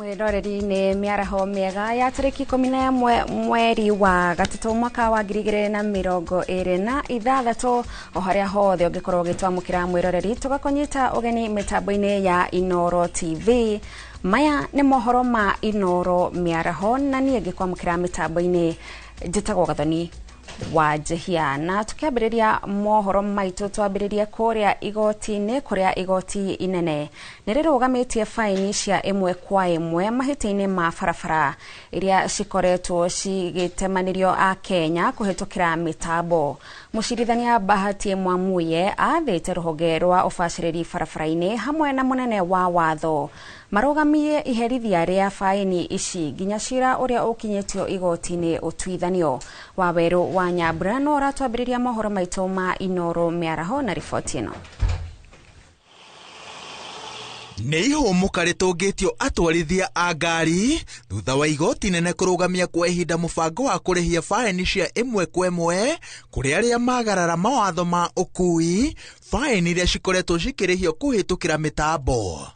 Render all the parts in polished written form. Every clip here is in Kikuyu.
Mwĩroreri, nĩ mĩaraho mĩega ya tarĩki 11 mweri wa gatatũ mwaka wa 2026. O harĩa hothe ũngĩkorwo ũgĩtwamũkĩra, mwĩroreri, tũgakũnyita ũgeni mĩtambo-inĩ ya Inoro TV. Maya nĩ mohoro ma Inoro mĩaraho, na niĩ ngĩkwamũkĩra mĩtambo-inĩ njĩtagwo Gathoni wa Njehia. Na tukiambĩrĩria mohoro maitũ, twambĩrĩrie kũrĩa igoti-inĩ, kũrĩa igoti inene nĩ rĩrũgamĩtie faini cia ĩmwe kwa ĩmwe mahĩtia-inĩ ma barabara iria cikoretwo cigĩtemanĩrio a Kenya kũhĩtũkĩra mĩtambo. Mũcirithania Bahati Mwamuye athĩte rũhonge rwa ũbacĩrĩri barabara-inĩ hamwe na mũnene wa watho marũgamie iherithia rĩa faini ici nginya cira ũrĩa ũkinyĩtio igoti-inĩ ũtuithanio. Wawerũ wa Nyambura no ũratwambĩrĩria mohoro maitũ ma Inoro mĩaraho na riboti ĩno. Nĩ ihũmũka rĩtũngĩtio atwarithia a ngari thutha wa igoti nene kũrũgamia kwa ihinda mũbango wa kũrĩhia faini cia ĩmwe kwa ĩmwe kũrĩ arĩa magarara mawatho ma ũkui, faini iria cikoretwo cikĩrĩhio kũhĩtũkĩra mĩtambo.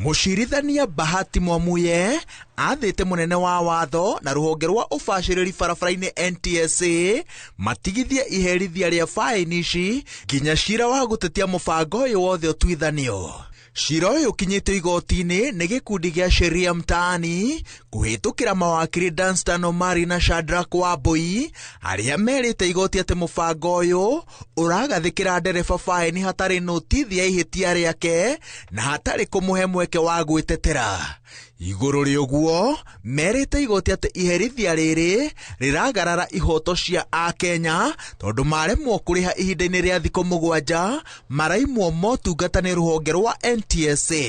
Mũcirithania Bahati Mwamuye athĩte mũnene wa watho na rũhonge rwa ũbacĩrĩri barabara-inĩ NTSA matigithie iherithia rĩa faini ici nginya cira wa gũtetia mũbango ũyũ wothe ũtuithanio. Cira ũyũ ũkinyĩtio igoti-inĩ nĩ gĩkundi gĩa Sheria Mtaani kũhĩtũkĩra mawakiri Danstan Omari na Shadrack Wambui, arĩa merĩte igoti atĩ mũbango ũyũ ũragathĩkĩra ndereba faini hatarĩ notithi ya ihĩtia rĩake na hatarĩ kũmũhe mweke wa gwĩtetera. Igũrũ rĩa ũguo, merĩte igoti atĩ iherithia rĩrĩ rĩragarara ihoto cia akenya, tondũ maremwo kũrĩha ihinda-inĩ rĩa thikũ 7 maraimwo motungata nĩ rũhonge rwa NTSA.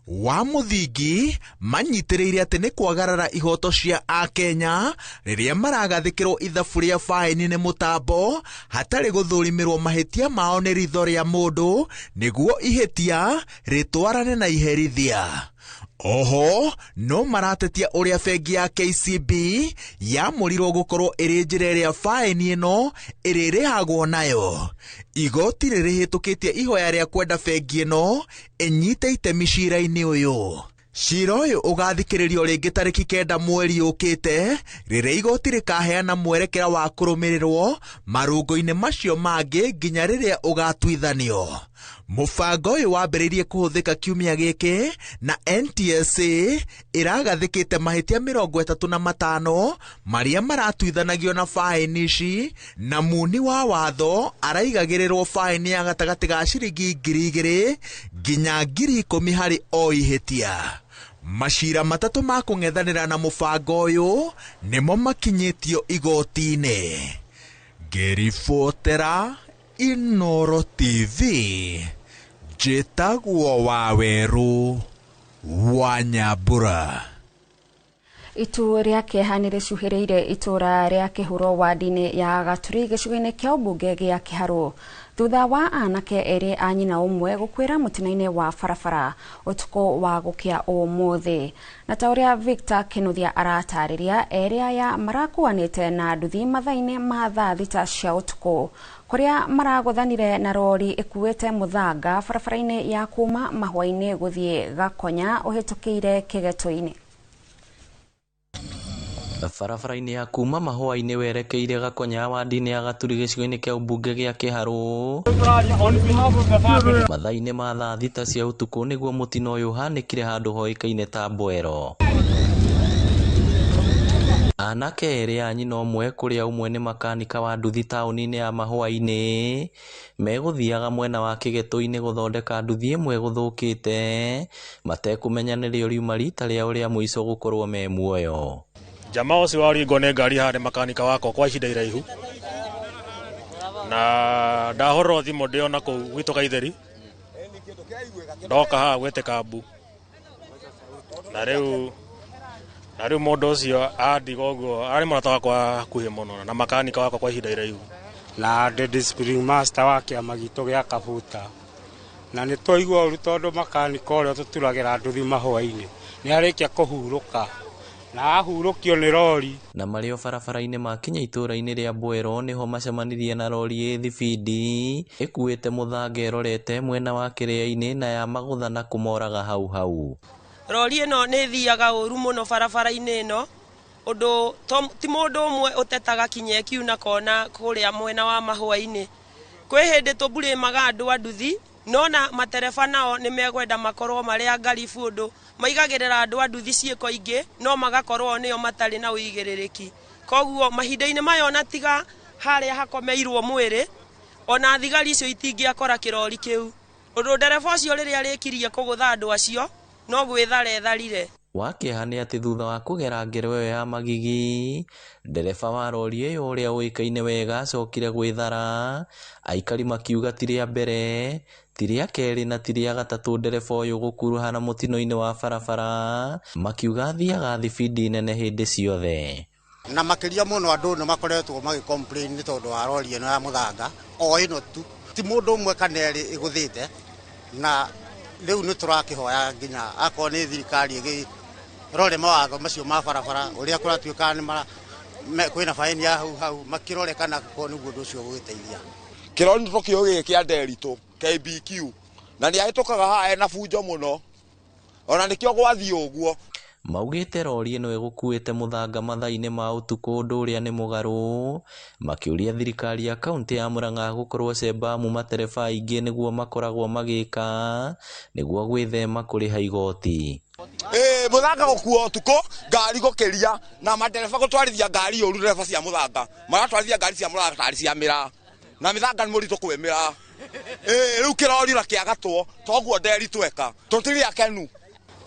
Wa mũthingi, manyitĩrĩire atĩ nĩ kwagarara ihoto cia akenya rĩrĩa maragathĩkĩrwo ithabu rĩa faini nĩ mũtambo hatarĩ gũthũrimĩrwo mahĩtia mao nĩ ritho rĩa mũndũ nĩguo ihĩtia rĩtwarane na iherithia. Oho no maratetia ũrĩa bengi ya KCB yamũrirwo gũkorwo ĩrĩ njĩra ĩrĩa faini ĩno ĩrĩrĩhagwo nayo. Igoti rĩrĩhĩtũkĩtie ihoya rĩa kwenda bengi ĩno ĩnyite itemi cira-inĩ ũyũ. Cira ũyũ ũgathikĩrĩrio rĩngĩ tarĩki 9 mweri ũkĩte, rĩrĩa igoti rĩkaheana mwerekera wa kũrũmĩrĩrwo marũngo-inĩ macio mangĩ nginya rĩrĩa ũgatuithanio. Mũbango ũyũ wambĩrĩirie kũhũthĩka kiumia gĩkĩ, na NTSA ĩragathĩkĩte mahĩtia 35 marĩa maratuithanagio na faini ici, na muni wa watho araigagĩrĩrwo faini ya gatagatĩ ga ciringi 2,000 nginya 10,000 harĩ o ihĩtia. Macira matatũ ma kũng'ethanĩra na mũbango ũyũ nĩmo makinyĩtio igoti-inĩ. Ngĩribotera Inoro TV, njĩtagwo Wawerũ wa Nyambura. Itu rĩa kĩeha nĩ rĩcuhĩrĩire itũra rĩa Kĩhuro, wadi-inĩ ya Gaturi, gĩcigo-inĩ kĩa ũmbunge gĩa Kĩharũ, thutha wa anake erĩ a nyina ũmwe gũkuĩra mũtino-inĩ wa barabara ũtukũ wa gũkĩa ũmũthĩ. Na ta ũrĩa Victor Kinuthia aratarĩria, erĩ aya marakuanĩte na nduthi mathaa-inĩ ma thaa 6 cia ũtukũ, kũrĩa maragũthanire na rori ĩkuĩte mũthanga barabara-inĩ ya kuma Mahũa-inĩ gũthiĩ Gakonya ũhĩtũkĩire Kĩgeto-inĩ. Barabara-inĩ ya kuma Mahũa-inĩ werekeire Gakonya, wadi-inĩ ya Gaturi, gĩcigo-inĩ kĩa ũmbunge gĩa Kĩharũ, mathaa-inĩ ma thaa 6 cia ũtukũ, nĩguo mũtino ũyũ ũhanĩkire handũ hoĩkaine ta Mbwero. Anake erĩ a nyina ũmwe, kũrĩa ũmwe nĩ makanika wa nduthi taũni-inĩ ya Mahũa-inĩ, megũthiaga mwena wa Kĩgeto-inĩ gũthondeka nduthi ĩmwe gũthũkĩte, matekũmenya nĩrĩo riuma rita rĩao rĩa mũico gũkorwo me muoyo. Jamaa ũcio waringwo nĩ ngari haha nĩ makanika wakwa kwa ihinda iraihu, na ndahũrĩrwo thimũ ndĩ ona kũu gwitũ Gaitheri, ndoka haha gwĩtĩka mbu, na rĩu mũndũ ũcio andiga ũguo. Arĩ mũrata wakwa wa hakuhĩ mũno na makanika wakwa kwa ihinda iraihu. Na ndĩ discipline master wa kĩama gitũ gĩa Kabuta, na nĩ twaigua ũru tondũ makanika ũrĩa tũturagĩra nduthi Mahũa-inĩ nĩ arĩkia kũhurũka na ahurũkio nĩ rori. Na marĩ o barabara-inĩ makinya itũũra-inĩ rĩa Mbwero, nĩho macemanirie na rori ĩ thibindi ĩkuĩte mũthanga ĩrorete mwena wa Kĩrĩa-inĩ, na ya magũtha na kũmoraga hau hau. Rori ĩno nĩ ĩthiaga ũru mũno barabara-inĩ ĩno, ũndũ ti mũndũ ũmwe ũtetaga kinya ĩkiuna kona kũrĩa mwena wa Mahũa-inĩ. Kwĩ hĩndĩ tũmburĩmaga andũ a nduthi, no na matereba nao nĩ megwenda makorwo marĩ angaribu ũndũ maigagĩrĩra andũ a nduthi ciĩko ingĩ, no magakorwo nĩo matarĩ na ũigĩrĩrĩki. Koguo mahinda-inĩ maya ona tiga harĩa hakomeirwo mwĩrĩ, ona thigari icio itingĩakora kĩrori kĩu. Ũndũ ndereba ũcio rĩrĩa arĩkirie kũgũtha andũ acio, no gwĩthara etharire. Wa kĩeha nĩ atĩ thutha wa kũgera ngero ĩyo ya magigi, ndereba wa rori ĩyo ũrĩa ũĩkaine wega acokire gwĩthara, aikari makiuga ti rĩa mbere, ti rĩa kerĩ na ti rĩa gatatũ ndereba ũyũ gũkuruhana mũtino-inĩ wa barabara, makiuga athiaga thibindi nene hĩndĩ ciothe. Na makĩria mũno andũ nĩ makoretwo magĩ complain nĩ tondũ wa rori ĩno ya mũthanga o ĩno tu, ti mũndũ ũmwe kana erĩ ĩgũthĩte, na rĩu nĩ tũrakĩhoya nginya akorwo nĩ thirikari ĩgĩrore mawatho macio ma barabara ũrĩa kũratuĩka nĩ mara kwĩna baini ya hau hau makĩrore kana korwo nĩguo ũndũ ũcio ũgũgĩteithia. Kĩrori nĩ tũkĩũĩ gĩkĩ kĩa Nderitũ KBQ, na nĩ ahĩtũkaga haha ena bunjo mũno, ona nĩkĩo gwathiĩ ũguo. Maugĩte rori ĩno ĩgũkuĩte mũthanga mathaa-inĩ ma ũtukũ ũndũ ũrĩa nĩ mũgarũ, makĩũria thirikari ya kaunti ya Murang'a gũkorwo cembamu matereba aingĩ nĩguo makoragwo magĩka nĩguo gwĩthema kũrĩha igoti. Mũthanga gũkua ũtukũ, ngari gũkĩria, na matereba gũtwarithia ngari ũru, ndereba cia mũthanga maratwarithia ngari cia mũthanga tarĩ cia mĩraa, na mĩthanga nĩ mũritũ kwĩmĩra. Rĩu kĩrori na kĩagatwo toguo Nderitũ eka, tũtirĩ akenu.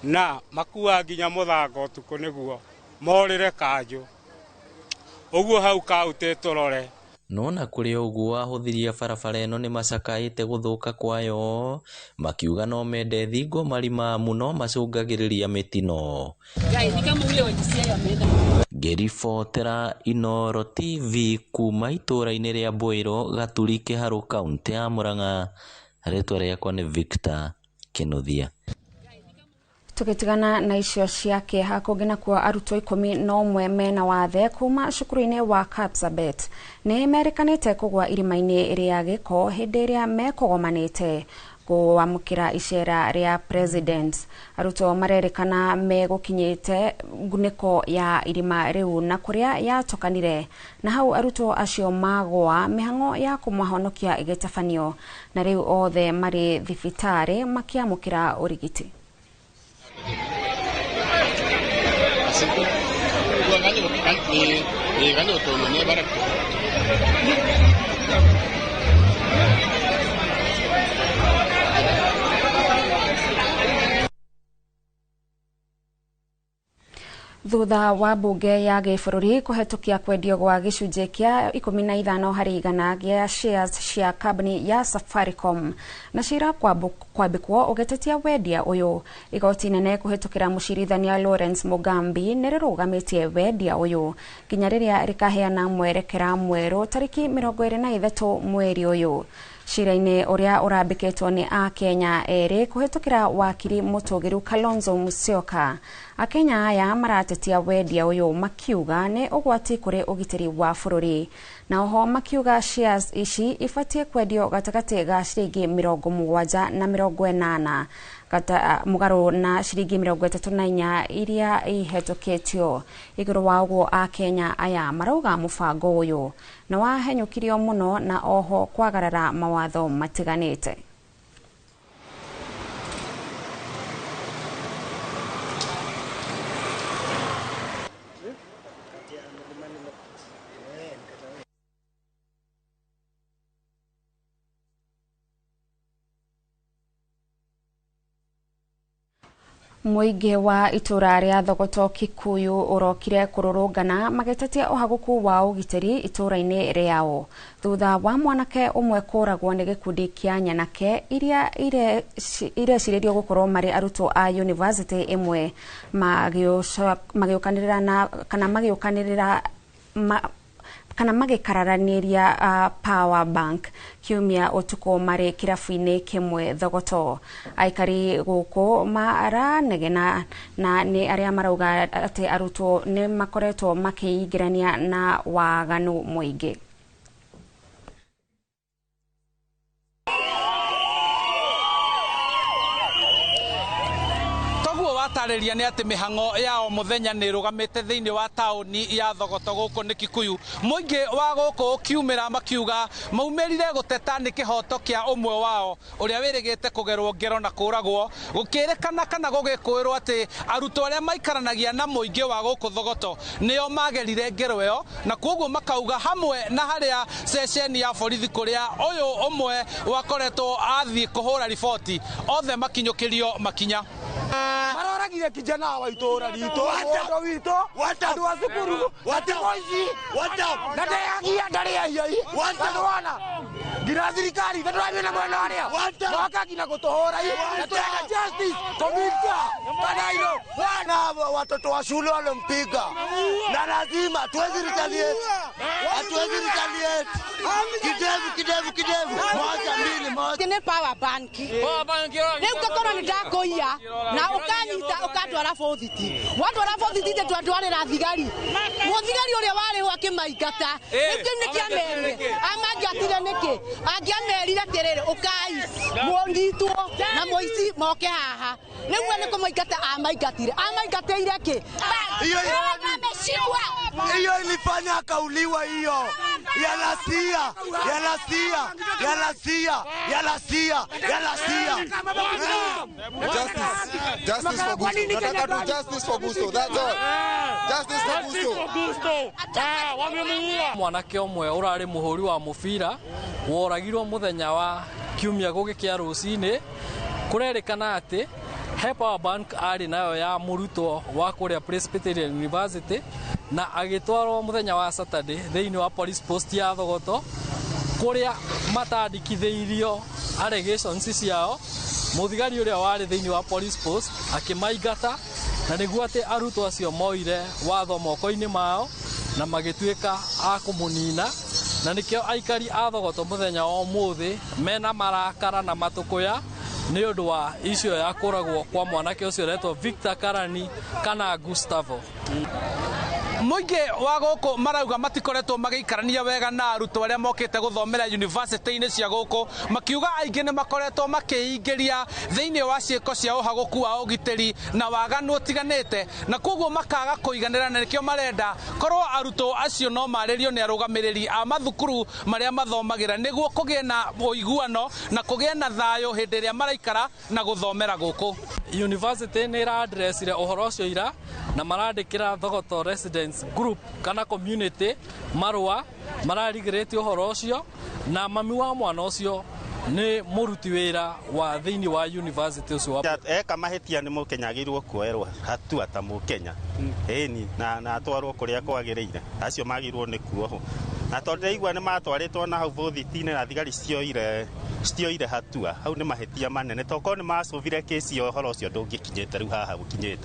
Na makuaga nginya mũthanga ũtukũ nĩguo morĩre kanjũ, ũguo hau kaũntĩ tũrore. No na kũrĩ ũguo ahũthĩri a barabara ĩno nĩ macakaĩte gũthũka kwayo, makiuga no mende thingwo marima amu no macũngagĩrĩria mĩtino. Ngĩribotera Inooro TV kuma itũũra-inĩ rĩa Mbũĩro, Gaturi, Kĩharũ, kaũntĩ ya Murang'a. Rĩtwa rĩakwa nĩ Victor Kĩnuthia. Tũgĩtigana na icio cia kĩeha, kũngĩ nakuo arutwo 11 mena wathe kuma cukuru-inĩ wa Kapsabet nĩ merĩkanĩte kũgwa irima-inĩ rĩa gĩko hĩndĩ ĩrĩa mekũgomanĩte kũamũkĩra icera rĩa president. Arutwo marerĩkana megũkinyĩte ngunĩko ya irima rĩu na kũrĩa yatokanire, na hau arutwo acio magũa mĩhang'o ya kũmahonokia ĩgĩtabanio, na rĩu othe marĩ thibitarĩ makĩamũkĩra ũrigiti. Thutha wa bunge ya gĩbũrũri kũhetũkia kwendio gwa gĩcunjĩ kĩa 15 harĩ igana gĩa shares cia kambuni ya Safaricom na cira kwambĩkwo ũgĩtetia wendia ũyũ, igoti nene kũhetũkĩra mũcirithania Lawrence Mugambi nĩ rĩrũgamĩtie wendia ũyũ nginya rĩrĩa rĩkaheana mwerekera mwerũ tarĩki 23 mweri ũyũ. Cira-inĩ ũrĩa ũrambĩkĩtwo nĩ Akenya erĩ kũhetũkĩra wakiri mũtũgĩru Kalonzo Musyoka, Akenya aya maratetia wendia ũyũ makiuga nĩ ũgwati kũrĩ ũgitĩri wa bũrũri, na oho makiuga shares ici ibatiĩ kwendio gatagatĩ ga ciringi 70 na 80 mũgarũ na ciringi 34 iria ihetũkĩtio. Igũrũ wa ũguo Akenya aya marauga mũbango ũyũ nĩ wahenyũkirio mũno na oho kwagarara mawatho matiganĩte. Mũingĩ wa itũra rĩa Thogoto Kikuyu ũrokire kũrũrũngana magĩtetia ũhagũku wa ũgitĩri itũra-inĩ rĩao thutha wa mwanake ũmwe kũragwo nĩ gĩkundi kĩa nyanake iria irecirĩrio gũkorwo marĩ arutwo a university ĩmwe magĩũkanĩrĩra na kana magĩũkanĩrĩra kana magĩkararanĩria power bank kiumia ũtukũ marĩ kĩrabu-inĩ kĩmwe Thogoto. Aikari gũkũ maranegena na nĩ arĩa marauga atĩ arutwo nĩ makoretwo makĩingĩrania na waganu mũingĩ. Toguo Watarĩria nĩ atĩ mĩhang'o ya o mũthenya nĩ ĩrũgamĩte thĩinĩ wa taũni ya Thogoto gũkũ nĩ Kikuyu. Mũingĩ wa gũkũ ũkiumĩra makiuga maumĩrire gũteta nĩ kĩhoto kĩa ũmwe wao ũrĩa wĩrĩgĩte kũgerwo ngero na kũragwo. Gũkĩrĩkana kana gũgĩkũĩrwo atĩ arutwo arĩa maikaranagia na mũingĩ wa gũkũ Thogoto nĩo magerire ngero ĩyo, na koguo makauga hamwe na harĩa ceceni ya borithi kũrĩa ũyũ ũmwe wakoretwo athiĩ kũhũra riboti othe makinyũkĩrio makinya. Maroragire kijana wa itũra ritũ mũndũ witũ andũ a cukuru atimoici na ndeagia ndarĩahia andũana nginya thirikari na tũrathiĩ na mwena ũrĩa moka nginya gũtũhũra na tũrenda justice Commissioner Kanairo. Na watoto wa shule walimpiga na lazima hatuwezi retaliate, hatuwezi retaliate. Kidevu kidevu kidevu, moja mbili moja. Nĩ power bank rĩu ngĩkorwo nĩ ndakũiya na ũkanyita ũkandwara bũthiti, wandwara bũthiti twatwarĩra thigari, mũthigari ũrĩa warĩ ho akĩmaingata. Rĩu kĩu nĩ kĩamerire, amangatire nĩkĩ? Angĩamerire atĩrĩrĩ, ũkai mũnyitwo na mũici moke haha. Rĩu we nĩ kũmaingata amaingatire, amaingatĩire kĩ? Hiyo ilifanya akauliwa. Hiyo yalasia yalasia yalasia yalasia yalasia. Justice, justice for Gusto. Nataka tu justice for Gusto. That's all. Justice for Gusto. Mwanake ũmwe ũrarĩ mũhũri wa mũbira woragirwo mũthenya wa kiumia gũgĩkĩa rũcinĩ. Kũrerĩkana atĩ he power bank arĩ nayo ya mũrutwo wa kũrĩa Presbyterian University na agĩtwarwo mũthenya wa Saturday thĩinĩ wa police post ya Thogoto kũrĩa matandĩkithĩirio allegations ciao. Mũthigari ũrĩa warĩ thĩinĩ wa police post akĩmaingata, na nĩguo atĩ arutwo acio moire watho moko-inĩ mao na magĩtuĩka a kũmũnina, na nĩkĩo aikari a Thogoto mũthenya wa ũmũthĩ mena marakara na matũkũya nĩ ũndũ wa icio ya kũragwo kwa mwanake ũcio ũretwo Victor Karani kana Gustavo. Mũingĩ wa gũkũ marauga matikoretwo magĩikarania wega na arutwo arĩa mokĩte gũthomera university-inĩ cia gũkũ, makiuga aingĩ nĩ makoretwo makĩingĩria thĩinĩ wa ciĩko cia ũhagũku wa ũgitĩri na waganu ũtiganĩte, na koguo makaga kũiganĩra, na nĩkĩo marenda korwo arutwo acio no marĩrio nĩ arũgamĩrĩri a mathukuru marĩa mathomagĩra nĩguo kũgĩe na ũiguano na kũgĩe na thayũ hĩndĩ ĩrĩa maraikara na gũthomera gũkũ. University nĩ ĩra-addressire ũhoro ũcio ira na marandĩkĩra Thogoto Residents Group kana community marũa mararigĩrĩtie ũhoro ũcio, na mami wa mwana ũcio nĩ mũruti wĩra wa thĩinĩ wa university ũcio. Eka mahĩtia nĩ Mũkenya agĩrĩirwo kuoerwo hatua ta Mũkenya, ĩni na atwarwo kũrĩa kwagĩrĩire, acio magĩrĩirwo nĩ kuohwo. Na tondũ ndĩraigua nĩ matwarĩtwo na hau bũthiti-inĩ na thigari citioire hatua, hau nĩ mahĩtia manene. Tokorwo nĩ macũbire kĩci ĩyo ũhoro ũcio ndũngĩkinyĩte rĩu haha gũkinyĩte.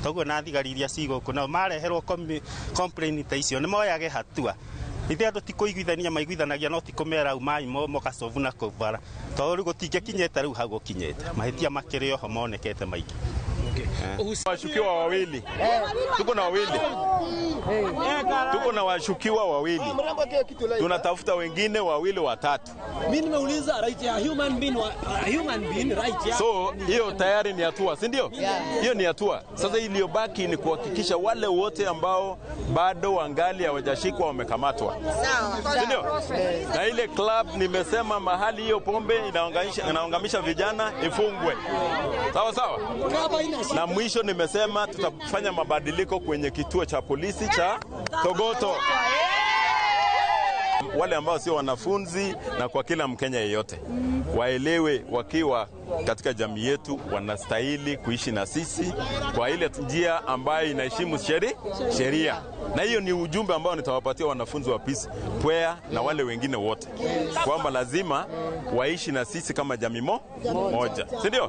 Toguo na thigari iria ci gũkũ nao mareherwo complaint ta icio nĩ moyage hatua. Ithe andũ ti kũiguithania maiguithanagia, no ti kũmera umai mũgacobu na kũu bara, tondũ rĩu gũtingĩkinyĩte rĩu hau gũkinyĩte. Mahĩtia makĩrĩ oho monekete maingĩ. Washukiwa wawili, tuko na wawili, tuko na washukiwa wawili, tunatafuta wengine wawili watatu. Mimi nimeuliza right ya human being, human being right ya. So hiyo tayari ni hatua, si ndio? Hiyo ni hatua. Sasa iliyobaki ni kuhakikisha wale wote ambao bado wangali hawajashikwa wamekamatwa, si ndio? Na ile club nimesema mahali hiyo pombe inaangamisha vijana ifungwe. Sawa sawa? Na mwisho nimesema tutafanya mabadiliko kwenye kituo cha polisi cha Thogoto. Wale ambao sio wanafunzi na kwa kila Mkenya yeyote waelewe, wakiwa katika jamii yetu wanastahili kuishi na sisi kwa ile njia ambayo inaheshimu sheria. Na hiyo ni ujumbe ambao nitawapatia wanafunzi wa Peace Pwea na wale wengine wote, kwamba lazima waishi na sisi kama jamii moja, si ndio?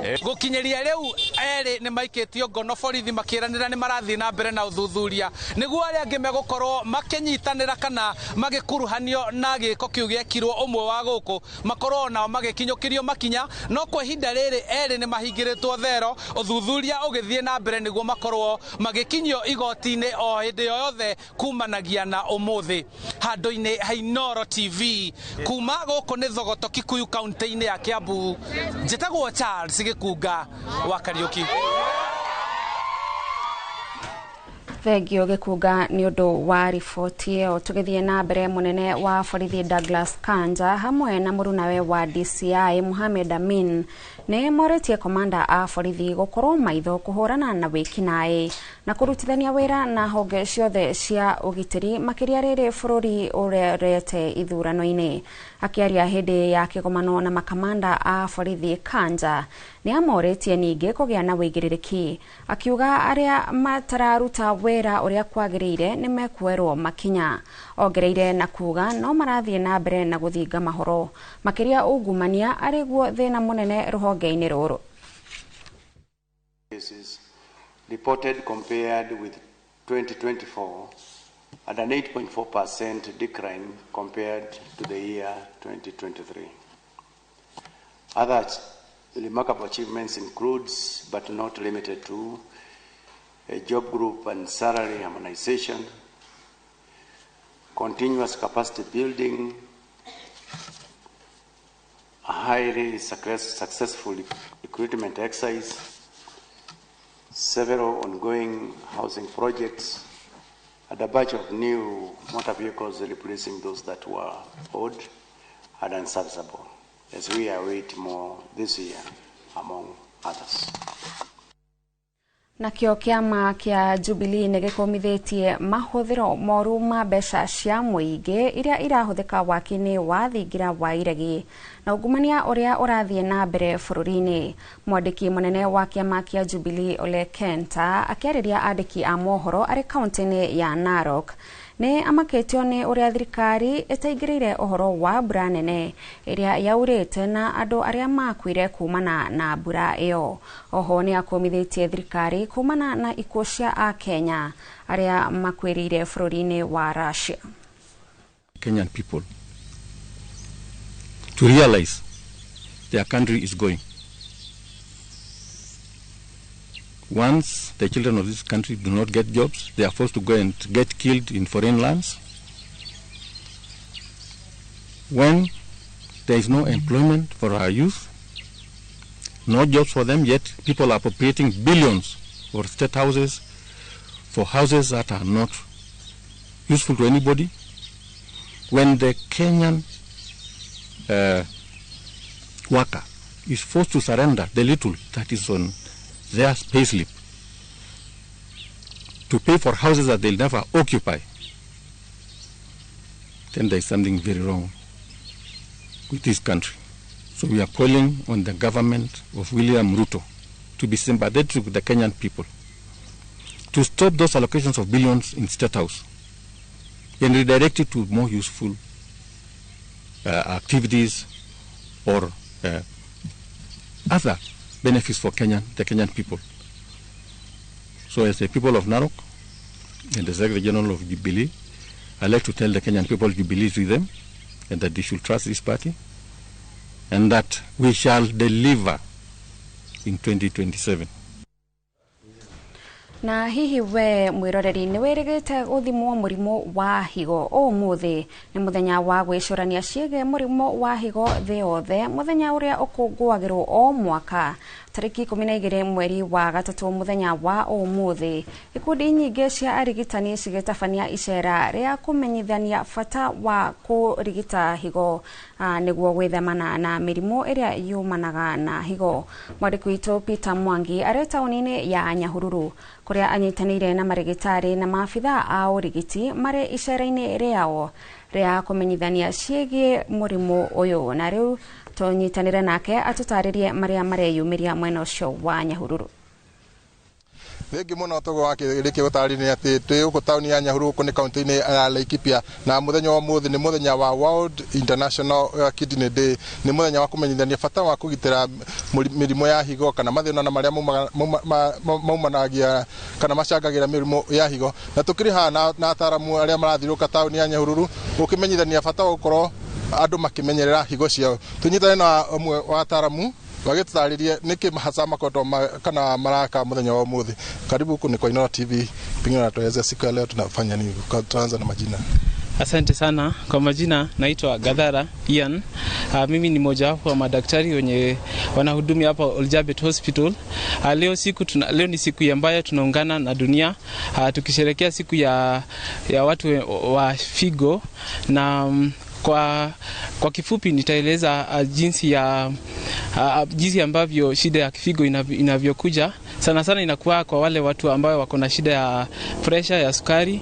Gũkinyĩria rĩu erĩ nĩ maikĩtio ngono borithi makĩranĩra nĩ marathiĩ na mbere na ũthuthuria nĩguo arĩa angĩ megũkorwo makĩnyitanĩra kana magĩkuruhanio na gĩko kĩu gĩekirwo ũmwe wa gũkũ makorwo nao magĩkinyũkĩrio makinya. No kwa ihinda rĩrĩ erĩ nĩ mahingĩrĩtwo thero, ũthuthuria ũgĩthiĩ na mbere nĩguo makorwo magĩkinyio igoti-inĩ o hĩndĩ yothe kumanagia na ũmũthĩ. Handũ-inĩ ha Inooro TV kuma gũkũ nĩ Thogoto Kikuyu kaunti-inĩ ya Kiambu, njĩtagwo Charles Gĩkunga wa Kariũki. Thengio Gĩkunga nĩ ũndũ wa riboti ĩyo. Tũgĩthiĩ na mbere, mũnene wa borithi Douglas Kanja hamwe na mũrunawe wa DCI Mohamed Amin nĩ morĩtie komanda a borithi gũkorwo maitho kũhũrana na wĩkinaĩ na kũrutithania wĩra na honge ciothe cia ũgitĩri, makĩria rĩrĩ bũrũri ũrorete ithurano-inĩ. Akĩaria hĩndĩ ya kĩgomano na makamanda a borithi, Kanja nĩ amorĩtie ningĩ kũgĩa na wĩigĩrĩrĩki, akiuga arĩa matararuta wĩra ũrĩa kwagĩrĩire nĩ mekuoerwo makinya. Ongereire na kuga no marathiĩ na mbere na gũthinga mahoro, makĩria ungumania arĩ guo thĩna mũnene rũhonge-inĩ rũrũ. Cases reported compared with 2024 and an 8.4% decline compared to the year 2023. Other remarkable achievements includes, but not limited to, a job group and salary harmonization, continuous capacity building, a highly successful recruitment exercise, several ongoing housing projects, and a batch of new motor vehicles replacing those that were old and unserviceable, as we await more this year, among others. Nakĩo kĩama kĩa Jubilee nĩ gĩkũmithĩtie mahũthĩro moru ma mbeca cia mũingĩ iria irahũthĩka waki-inĩ wa thingira wa iregi na ungumania ũrĩa ũrathiĩ na mbere bũrũri-inĩ. Mwandĩki mũnene wa kĩama kĩa Jubilee Ole Kenta akĩarĩria andĩki a mohoro arĩ kaunti-inĩ ya Narok nĩ amakĩtio nĩ ũrĩa thirikari ĩtaingĩrĩire ũhoro wa mbura nene ĩrĩa yaurĩte na andũ arĩa makuire kumana na mbura ĩyo. Oho nĩ akũmithĩtie thirikari kumana na ikuũ cia akenya arĩa makuĩrĩire bũrũri-inĩ wa Russia. Kenyan people to realize their country is going. Once the children of this country do not get jobs, they are forced to go and get killed in foreign lands. When there is no employment for our youth, no jobs for them, yet people are appropriating billions for state houses, for houses that are not useful to anybody. When the Kenyan worker is forced to surrender the little that is on their payslip to pay for houses that they'll never occupy, then there is something very wrong with this country. So we are calling on the government of William Ruto to be sympathetic with the Kenyan people, to stop those allocations of billions in State House and redirect it to more useful activities or other benefits for the Kenyan people. So as the people of Narok and the Secretary General of Jubilee, I like to tell the Kenyan people Jubilee is with them and that they should trust this party and that we shall deliver in 2027. Na hihi we mwiroreri nĩ wĩrĩgĩte gũthimwo mũrimũ wa higo? Ũmũthĩ nĩ mũthenya wa gwĩcũrania ciĩgiĩ mũrimũ wa higo thĩ yothe, mũthenya ũrĩa ũkũngũagĩrwo o mwaka tarĩki 12 mweri wa gatatũ. Mũthenya wa ũmũthĩ ikundi nyingĩ cia arigitani cigĩtabania icera rĩa kũmenyithania bata wa kũrigita higo nĩguo gwĩthemana na mĩrimũ ĩrĩa yumanaga na higo. Mwandĩki witũ Peter Mwangi arĩ taũni-inĩ ya Nyahururu kũrĩa anyitanĩire na marĩgĩtarĩ na maabitha a ũrigiti marĩ icera-inĩ rĩao rĩa kũmenyithania ciĩgiĩ mũrimũ ũyũ, na rĩu tũnyitanĩre nake atũtarĩrie marĩa mareyumĩria mwena ũcio wa Nyahururu. Thengi muno togo wa rĩkĩ gũtarĩria atĩ twĩ gũkũ taũni ya Nyahururu gũkũ nĩ kaunti-inĩ ya Laikipia, na mũthenya wa ũmũthĩ nĩ mũthenya wa World International Kidney Day. Nĩ mũthenya wa kũmenyithania bata wa kũgitĩra mĩrimũ ya higo kana mathĩna na marĩa maumanagia kana macangagĩra mĩrimũ ya higo. Na tũkĩrĩ haha na ataaramu arĩa marathiũrũrũka taũni ya Nyahururu gũkĩmenyithania bata wa gũkorwo andũ makĩmenyerera higo ciao. Tũnyitane na ũmwe wa ataaramu wagĩtũtarĩrie nĩkĩ hasa makoto kana maraka mũthenya wa ũmũthĩ. Karibu huku ni kwa Inooro TV, pengine unatuelezea siku ya leo tunafanya nini? Tuanza na majina. Asante sana. Kwa majina naitwa Gadhara Ian. Mimi ni mojawapo wa madaktari wenye wanahudumia hapa Oljabet Hospital. Leo ni siku ambayo tunaungana na dunia tukisherehekea siku ya watu wa figo na kwa kifupi nitaeleza jinsi ambavyo shida ya figo inavyokuja. Sana sana inakuwa kwa wale watu ambao wako na shida ya pressure ya sukari,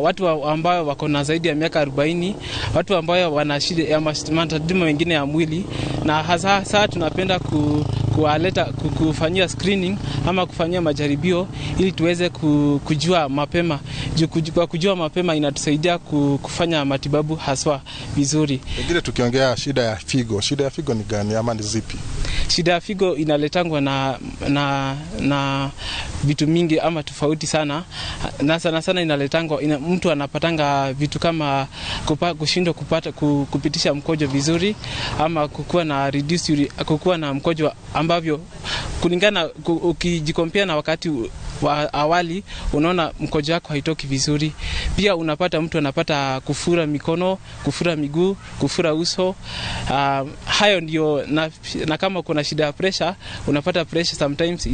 watu ambao wako na zaidi ya miaka 40, watu ambao wana shida ya matatizo mengine ya mwili, na hasa tunapenda kuwaleta kufanyia screening ama kufanyia majaribio ili tuweze kujua mapema. Kwa kujua mapema inatusaidia kufanya matibabu haswa vizuri. Pengine tukiongea shida ya figo, shida ya figo ni gani ama ni zipi? Shida ya figo inaletangwa na vitu mingi ama tofauti sana, na sana sana inaletangwa mtu anapatanga vitu kama kushindwa kupitisha mkojo vizuri, ama kukuwa na kukuwa na mkojo ambavyo kulingana ukijikompea na wakati wa awali unaona mkojo wako haitoki vizuri. Pia unapata mtu anapata kufura mikono, kufura miguu, kufura uso. Hayo ndio na kama kuna shida ya pressure, unapata pressure sometimes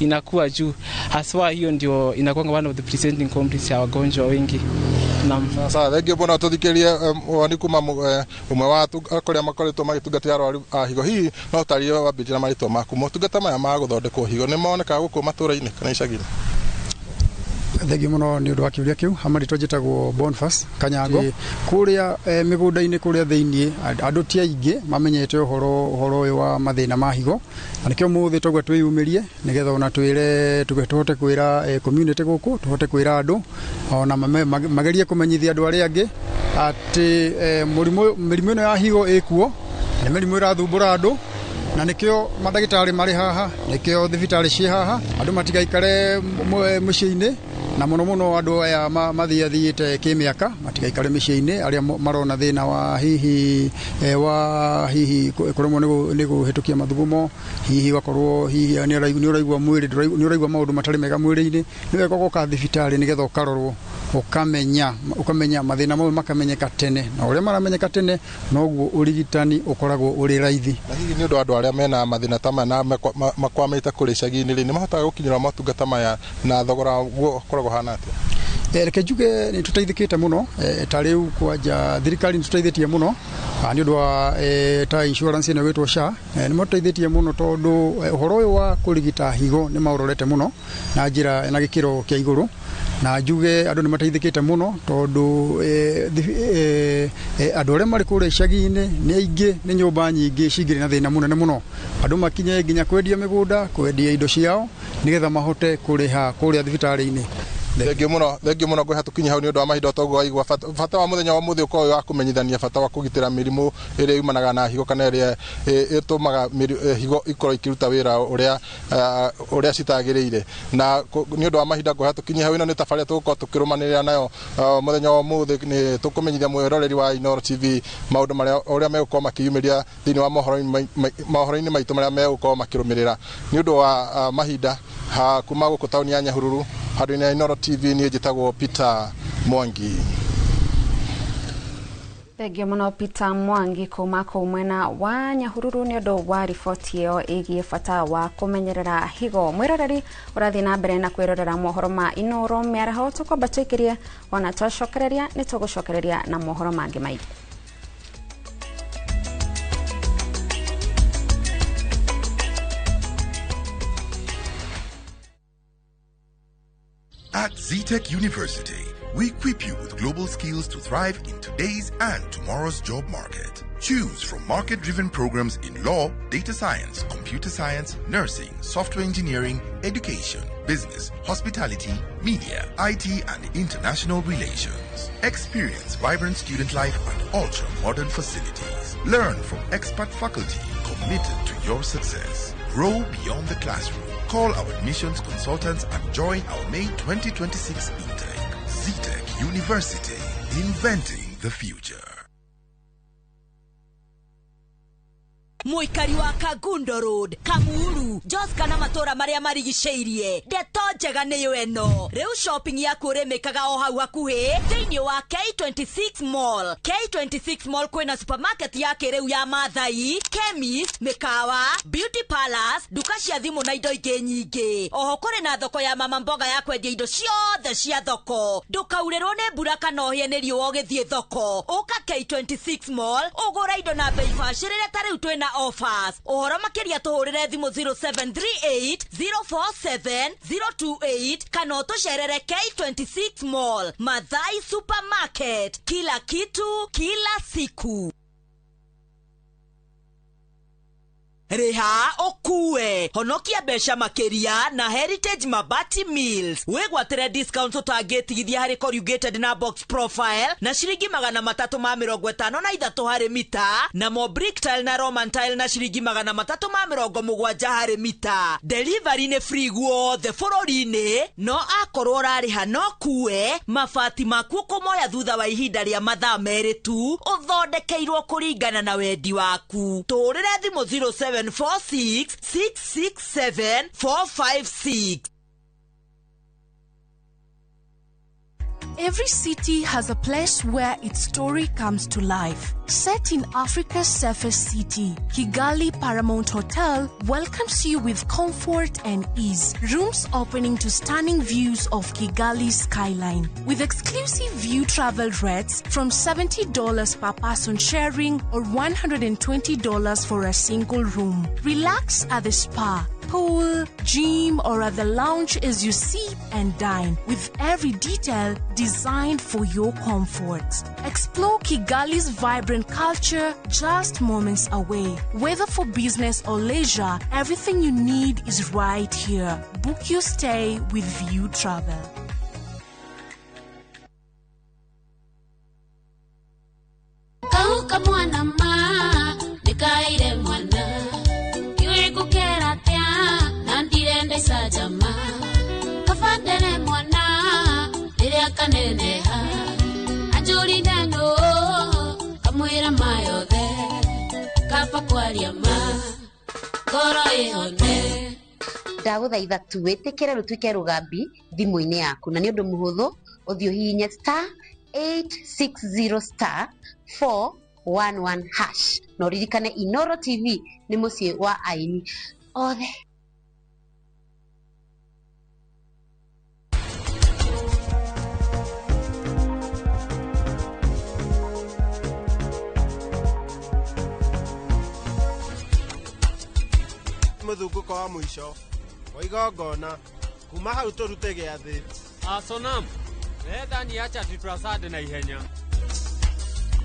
inakuwa juu. Haswa hiyo ndio inakuwa one of the presenting complaints ya wagonjwa wengi. Naam. Sasa thengiũ mũno tũthikĩrie woni kuma ũmwe wa kũrĩa makoretwo magĩtungatĩra arwaru a higo. Hihi no ũtarĩrie wambĩrĩrie na marĩtwa maku, motungata maya ma gũthondekwo higo nĩ monekaga gũkũ matũra-inĩ kana icagi-inĩ? Thengiũ mũno nĩ ũndũ wa kĩũria kĩu. Marĩtwa njĩtagwo Boniface Kanyango. Kũrĩa mĩgũnda-inĩ kũrĩa thĩiniĩ andũ ti aingĩ mamenyete ũhoro ũyũ wa mathĩna ma higo, na nĩkĩo mũthĩ twaigua twĩyumĩrie nĩgetha ona twĩre tũhote kwĩra community gũkũ, tũhote kwĩra andũ ona magerie kũmenyithia andũ arĩa angĩ atĩ mĩrimũ ĩno ya higo ĩkuo, nĩ mĩrimũ ĩrathumbũra andũ, na nĩkĩo mandagĩtarĩ marĩ haha, nĩkĩo thibitarĩ ciĩ haha, andũ matigaikare mũciĩ-inĩ, na mũno mũno andũ aya mathiathiĩte kĩmĩaka matigaikare mĩciĩ-inĩ, arĩa marona thĩna wa hihi kũremwo nĩ kũhĩtũkia mathugumo, hihi wakorwo hihi nĩ ũraigua mwĩrĩ nĩ ũraigua maũndũ matarĩ mega mwĩrĩ-inĩ, nĩ wega ũgoka thibitarĩ nĩgetha ũkarorwo, ũkamenya mathĩna mau makamenyeka tene, na ũrĩa maramenyeka tene noguo ũrigitani ũkoragwo ũrĩ raithi. Na hihi nĩ ũndũ wa andũ arĩa mena mathĩna ta maya na makwamĩte kũrĩa icagi-inĩ rĩ, nĩ mahotaga gũkinyĩra motungata maya na thogora ũkoragwo ũhana atĩa? Reke njuge nĩ tũteithĩkĩte mũno, ta rĩu kwanja thirikari nĩ tũteithĩtie mũno nĩ ũndũ wa ta insurance ĩno ĩgwĩtwo SHA, nĩ matũteithĩtie mũno tondũ ũhoro ũyũ wa kũrigita higo nĩ maũrorete mũno na njĩra na gĩkĩro kĩa igũrũ, na njuge andũ nĩ mateithĩkĩte mũno tondũ andũ arĩa marĩ kũrĩa icagi-inĩ nĩ aingĩ, nĩ nyũmba nyingĩ cingĩrĩ na thĩna mũnene mũno, andũ makinye nginya kwendia mĩgũnda, kwendia indo ciao nĩgetha mahote kũrĩha kũrĩa thibitarĩ-inĩ. Thengiũ mũno ngwĩha tũkinye hau nĩ ũndũ wa mahinda toguo waigua bata wa mũthenya wa mũthĩ ũkorwo wa kũmenyithania bata wa kũgitĩra mĩrimũ ĩrĩa yumanaga na higo kana ĩrĩa ĩtũmaga higo ikorwo ikĩruta wĩra ũrĩa citagĩrĩire, na nĩ ũndũ wa mahinda ngwĩha tũkinye hau. Ĩno nĩ tabarĩra tũgũkorwo tũkĩrũmanĩrĩra nayo mũthenya wa ũmũthĩ. Nĩ tũkũmenyithia mwĩroreri wa Inooro TV maũndũ marĩa ũrĩa megũkorwo makĩyumĩria thĩinĩ wa mohoro-inĩ maitũ marĩa megũkorwo makĩrũmĩrĩra. Nĩ ũndũ wa mahinda kuma gũkũ taũni ya Nyahururu handũ-inĩ ya Inooro TV, niĩ njĩtagwo Peter Mwangi. Thengiũ mũno Peter Mwangi kuma kũu mwena wa Nyahururu nĩ ũndũ wa riboti ĩyo ĩgiĩ bata wa kũmenyerera higo. Mwĩroreri ũrathiĩ na mbere na kwĩrorera mohoro ma Inooro mĩaraho, tũkwamba tũikĩrie ona twacokereria nĩ tũgũcokereria na mohoro mangĩ maingĩ. At Zetech University, we equip you with global skills to thrive in today's and tomorrow's job market. Choose from market-driven programs in law, data science, computer science, nursing, software engineering, education, business, hospitality, media, IT, and international relations. Experience vibrant student life and ultra-modern facilities. Learn from expert faculty committed to your success. Grow beyond the classroom. Call our admissions consultants and join our May 2026 intake. Zetech University, inventing the future. Mũikari wa Kangundo Road, Kamuru, Jos kana matũra marĩa marigicĩirie, ndeto njega nĩyo ĩno. Rĩu shopping yaku ũrĩmĩkaga o hau hakuhĩ thĩinĩ wa K26 Mall. K26 Mall kwĩna supermarket ya kĩrĩu ya Mathai, chemist, mĩkawa, beauty palace, nduka cia thimũ na indo ingĩ nyingĩ. Oho kũrĩ na thoko ya mama mboga ya kwendia indo ciothe cia thoko. Ndũkaurĩrwo nĩ mbura kana ũhĩe nĩ riũa ũgĩthiĩ thoko. Ũka K26 Mall ũgũre indo na bei bacĩrĩre ta rĩu twĩna offers. Ũhoro makĩria tũhũrĩre thimũ 0738 047 028 kana ũtũcerere K26 Mall, Mathai Supermarket. Kila kitu kila siku. Rĩha ũkue honokia mbeca makĩria na Heritage Mabati Mills. Wĩgwatĩre discounts ũtangĩtigithia harĩ corrugated na box profile na ciringi 353 harĩ mita, na mo brick tile na Roman tile na ciringi 370 harĩ mita. Delivery nĩ free guothe bũrũri-inĩ, no akorwo ũrarĩha no kue mabati maku ũkũmoya thutha wa ihinda rĩa mathaa 2 tu, ũthondekeirwo kũringana na wendi waku. Tũhũrĩre thimũ 0746 667 456. Every city has a place where its story comes to life. Set in Africa's safest city, Kigali Paramount Hotel welcomes you with comfort and ease. Rooms opening to stunning views of Kigali's skyline. With exclusive view travel rates from $70 per person sharing or $120 for a single room. Relax at the spa, pool, gym, or at the lounge as you sip and dine, with every detail designed for your comfort. Explore Kigali's vibrant culture just moments away. Whether for business or leisure, everything you need is right here. Book your stay with View Travel. Kauka mwana ma, nikaire mwana. Iwe kukera tia, nandirenda isajama. Kafandere mwana, riria kaneneha. Anjuri ndano, kamwira mayothe. Kaba kwaria ma, ngoro ihone. Ndagũthaitha tu wĩtĩkĩre rũtuĩke rũgambi thimũ-inĩ yaku, na nĩ ũndũ mũhũthũ ũthiĩ ũhihinye star 860 star 411 hash na ũririkane Inoro TV nĩ mũciĩ wa aini othe. Mũthungũko wa mũico wa igongona kuma hau tũrute gĩathĩ. Sonam, rehe thani ya Chatri Prasad na ihenya.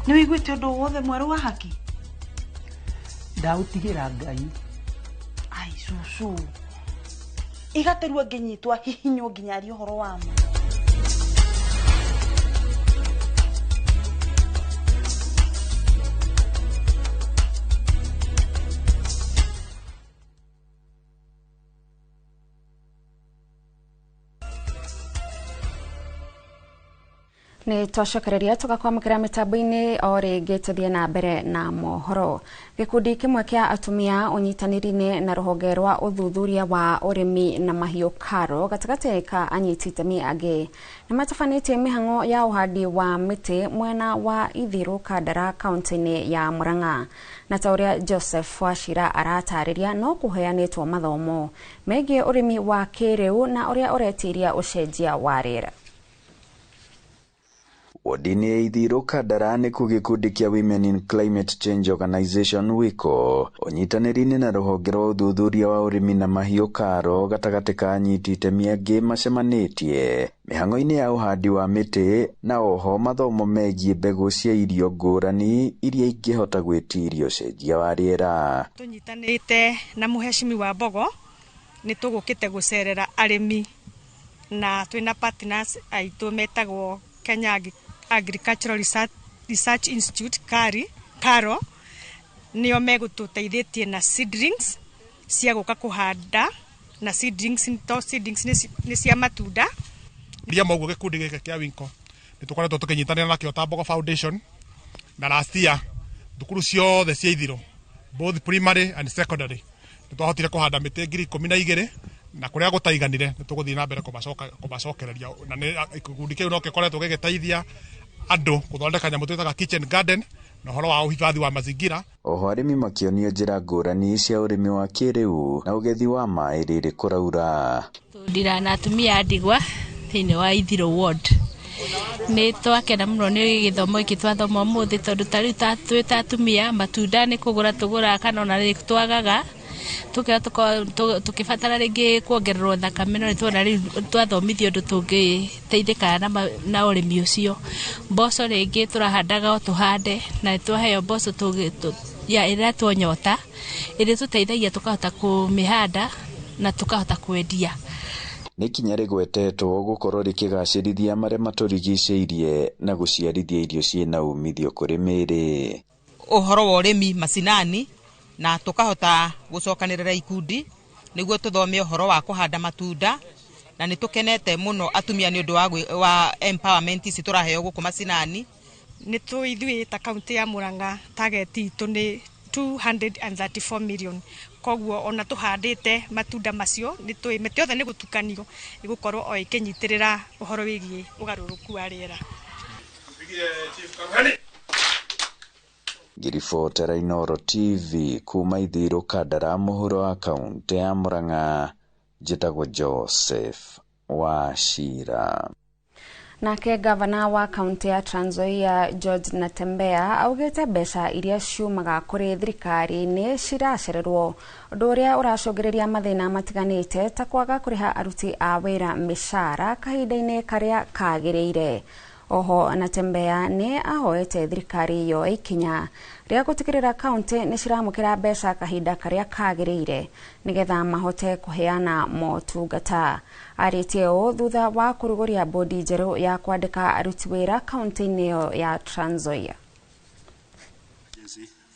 Nĩ wĩiguĩte ũndũ wothe mwerũ wa haki? Ndaũtigĩra Ngai. Ai cucu, igaterua ngĩnyitwo ahihinywo nginya arie ũhoro wa ma. Nĩ twacokereria tũgakwamũkĩra mĩtambo-inĩ o rĩngĩ tũthiĩ na mbere na mohoro. Gĩkundi kĩmwe kĩa atumia ũnyitanĩri-inĩ na rũhonge rwa ũthuthuria wa ũrĩmi na mahiũ KARO gatagatĩ ka anyiti itemi angĩ nĩ matabanĩtie mĩhang'o ya ũhandi wa mĩtĩ mwena wa Ithiru Kandara kaunti-inĩ ya Murang'a. Na ta ũrĩa Joseph Wachira aratarĩria, no kũheanĩtwo mathomo megiĩ ũrĩmi wa kĩrĩu na ũrĩa ũretiria ũcenjia wa rĩera. Wodi-inĩ ya Ithiru Kandara nĩkuo gĩkundi kĩa Women in Climate Change Organization WICO ũnyitanĩri-inĩ na rũhonge rwa ũthuthuria wa ũrĩmi na mahiũ KARO gatagatĩ ka anyiti itemi angĩ macemanĩtie mĩhang'o-inĩ ya ũhandi wa mĩtĩ na oho mathomo megiĩ mbegũ cia irio ngũrani iria ingĩhota gwĩtiria ũcenjia wa rĩera. Tũnyitanĩte na mũhecimi wa Mbogo nĩ tũgũkĩte gũcerera arĩmi na twĩna partners aitũ metagwo Kenya Agricultural Research Institute KARO nĩo megũtũteithĩtie na seedlings cia gũka kũhanda, na seedlings to seedlings nĩ cia matunda. Ria moguo gĩkundi gĩkĩ kĩa Winco nĩ tũkoretwo tũkĩnyitanĩra nakĩo ta Mbogo Foundation, na last year thukuru ciothe cia Ithiru both primary and secondary. Nĩ twahotire kũhanda mĩtĩ 12,000 na kũrĩa gũtaiganire nĩ tũgũthiĩ na mbere kũmacokereria, na nĩ gĩkundi kĩu no gĩkoretwo gĩgĩteithia andũ gũthondeka nyamũ twĩtaga kitchen garden na ũhoro wa uhifadhi wa mazingira. Oho arĩmi makĩonio njĩra ngũrani cia ũrĩmi wa kĩrĩu na ũgethi wa maĩ rĩrĩ kũraura. Ndira na atumia a ndigwa thĩinĩ wa Ithiro ward. Nĩ twakena mũno nĩ gĩthomo gĩkĩ twathoma ũmũthĩ, tondũ ta rĩu twĩ ta atumia matunda nĩ kũgũra tũgũraga kana ona nĩ twagaga, tũkĩra tũkĩbatara rĩngĩ kuongererwo thakame, no nĩ tuona rĩu twathomithio ũndũ tũngĩteithĩka na ũrĩmi ũcio. Mboco rĩngĩ tũrahandaga o tũhande, na nĩ twaheo mboco ya ĩrĩa twonyota, ĩrĩa tũteithagia tũkahota kũmĩhanda na tũkahota kwendia. Nĩ ikinya rĩgwetetwo gũkorwo rĩkĩgacĩrithia marĩa matũrigicĩirie na gũciarithia irio ciĩna umithio kũrĩ mĩĩrĩ. Ũhoro wa ũrĩmi macinani na tũkahota gũcokanĩrĩra ikundi nĩguo tũthome ũhoro wa kũhanda matunda, na nĩ tũkenete mũno atumia nĩ ũndũ wa empowerment ici tũraheo gũkũ macinani. Nĩ tũĩ ithuĩ ta kaunti ya Murang'a target itũ nĩ 234 million, koguo ona tũhandĩte matunda macio nĩ tũĩ mĩtĩ yothe nĩ gũtukanio ĩgũkorwo o ĩkĩnyitĩrĩra ũhoro wĩgiĩ ũgarũrũku wa rĩera. Ngĩribotera Inooro TV kuma Ithiro Kandara mũhuro wa kaunti ya Murang'a, njĩtagwo Joseph Wachira. Nake gavana wa kaunti ya Trans Nzoia George Natembeya augĩte mbeca iria ciumaga kũrĩ thirikari nĩ ciracererwo, ũndũ ũrĩa ũracũngĩrĩria mathĩna matiganĩte ta kwaga kũrĩha aruti a wĩra mĩcara kahinda-inĩ karĩa kagĩrĩire. Oho Natembeya nĩ ahoete thirikari yoe ikinya rĩa gũtigĩrĩra kaunti nĩ ciramũkĩra mbeca kahinda karĩa kagĩrĩire nĩgetha mahote kũheana motungata. Arĩtie ũũ thutha wa kũrugũria bodi njerũ ya kwandĩka aruti wĩra kaunti-inĩ ĩyo ya Trans Nzoia.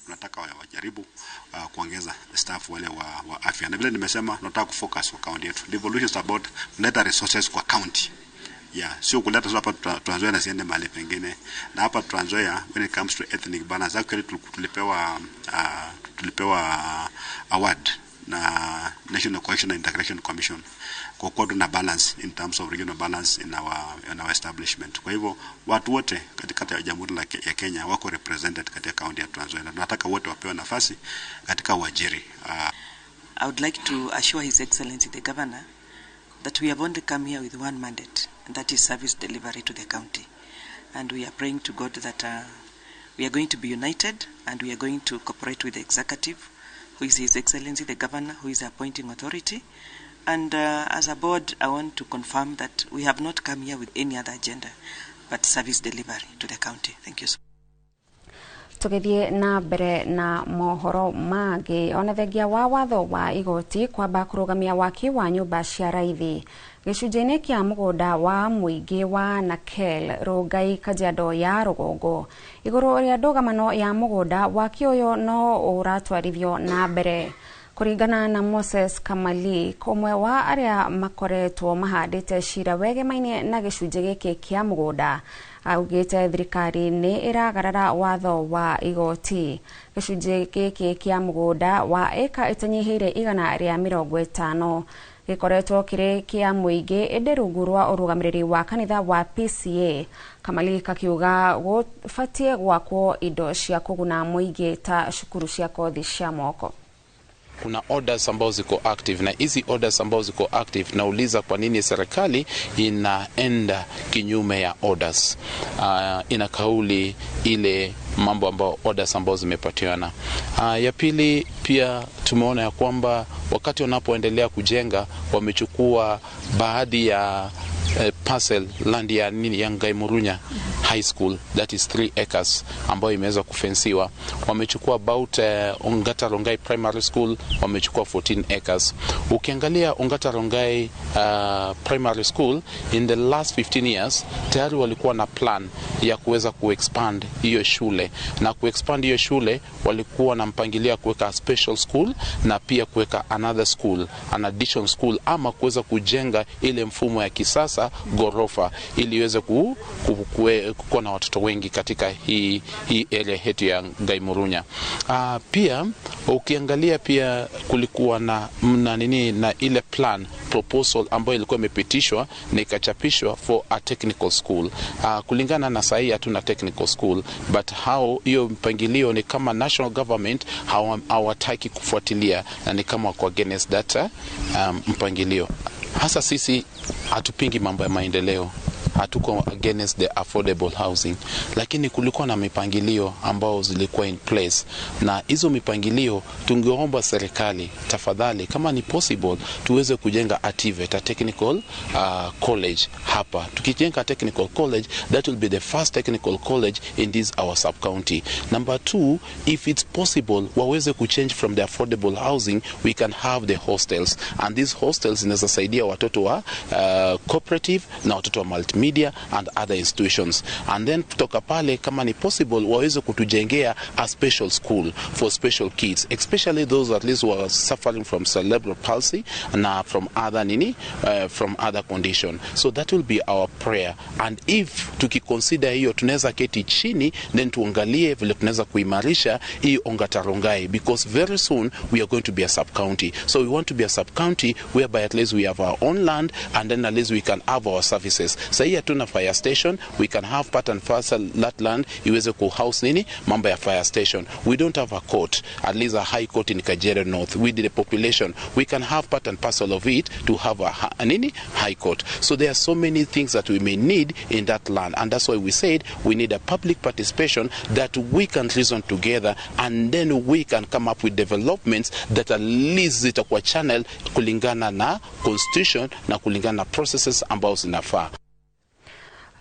Tunataka wajaribu kuongeza staff wale wa afya, na vile nimesema tunataka kufocus kwa county yetu. Devolution is about kuleta resources kwa county. Yeah, sio kuleta tu hapa Trans Nzoia na siende mahali pengine. Na hapa Trans Nzoia when it comes to ethnic balance actually tulipewa award na National Cohesion and Integration Commission kwa kuwa tuna balance in terms of regional balance in our establishment. Kwa hivyo watu wote katika Jamhuri ya Kenya wako represented katika county ya Trans Nzoia, na tunataka wote wapewe nafasi katika uajiri. I would like to assure His Excellency the Governor that we have only come here with one mandate, and that is service delivery to the county. And we are praying to God that we are going to be united and we are going to cooperate with the executive, who is His Excellency the Governor, who is the appointing authority. And as a board, I want to confirm that we have not come here with any other agenda but service delivery to the county. Thank you so much. Tũgĩthiĩ na mbere na mohoro mangĩ, ona thengia wa watho wa igoti kwamba kũrũgamia waki wa nyũmba cia raithi gĩcunjĩ-inĩ kĩa mũgũnda wa mũingĩ wa Nakel Rongai Kajiado ya rũgongo, igũrũ rĩa ndũgamano ya mũgũnda waki ũyũ no ũratwarithio na mbere. Kũringana na Moses Kamali, ũmwe wa arĩa makoretwo mahandĩte cira wegemaine na gĩcunjĩ gĩkĩ kĩa mũgũnda, augĩte thirikari nĩ ĩragarara watho wa igoti. Gĩcunjĩ gĩkĩ kĩa mũgũnda wa ĩka ĩtanyihĩire 150 gĩkoretwo kĩrĩ kĩa mũingĩ ĩndĩ rungu rwa ũrũgamĩrĩri wa kanitha wa PCA. Kamali kakiuga gũbatiĩ gwakwo indo cia kũguna mũingĩ ta cukuru cia kothi cia moko. Kuna orders ambazo ziko active, na hizi orders ambazo ziko active, nauliza kwa nini serikali inaenda kinyume ya orders. Ina kauli ile mambo ambao orders ambazo zimepatiana. Ya pili pia tumeona ya kwamba wakati wanapoendelea kujenga wamechukua baadhi ya parcel land ya nini ya Ngai Murunya High School, that is 3 acres ambayo imeweza kufensiwa. Wamechukua about Ongata Rongai Primary School, wamechukua 14 acres. Ukiangalia Ongata Rongai Primary School in the last 15 years tayari walikuwa na plan ya kuweza kuexpand hiyo shule, na kuexpand hiyo shule walikuwa na mpangilio kuweka special school na pia kuweka another school, an addition school, ama kuweza kujenga ile mfumo ya kisasa ghorofa ili iweze kuwa na watoto wengi katika hii area yetu ya Gaimurunya. Pia ukiangalia pia kulikuwa na nini na ile plan proposal ambayo ilikuwa imepitishwa na ikachapishwa for a technical school. Kulingana na sahi hatuna technical school, but how hiyo mpangilio ni kama national government hawataki kufuatilia na ni kama wako against that mpangilio. Hasa sisi hatupingi mambo ya maendeleo, hatuko against the affordable housing, lakini kulikuwa na mipangilio ambao zilikuwa in place, na hizo mipangilio tungeomba serikali tafadhali, kama ni possible, tuweze kujenga a TVET, a technical college hapa. Tukijenga technical college, that will be the first technical college in this our sub county. Number 2, if it's possible, waweze kuchange from the affordable housing, we can have the hostels, and these hostels inaweza saidia watoto wa cooperative na watoto wa multimedia and other institutions. And then kutoka pale, kama ni possible, waweze kutujengea a special school for special kids, especially those at least who are suffering from cerebral palsy na from other from other condition. So that will be our prayer. And if tukiconsider hiyo, tunaweza keti chini then tuangalie vile tunaweza kuimarisha hii Ongata Rongai, because very soon we are going to be a sub county. So we want to be a sub county whereby at least we have our own land, and then at least we can have our services. Sasa hatuna fire station, we can have part and parcel that land iweze ku house nini mambo ya fire station. We don't have a court, at least a high court in Kajiado North. With the population, we can have part and parcel of it to have a nini high court. So there are so many things that we may need in that land, and that's why we said we need a public participation that we can reason together, and then we can come up with developments that at least zitakuwa channel kulingana na constitution na kulingana na processes ambazo zinafaa.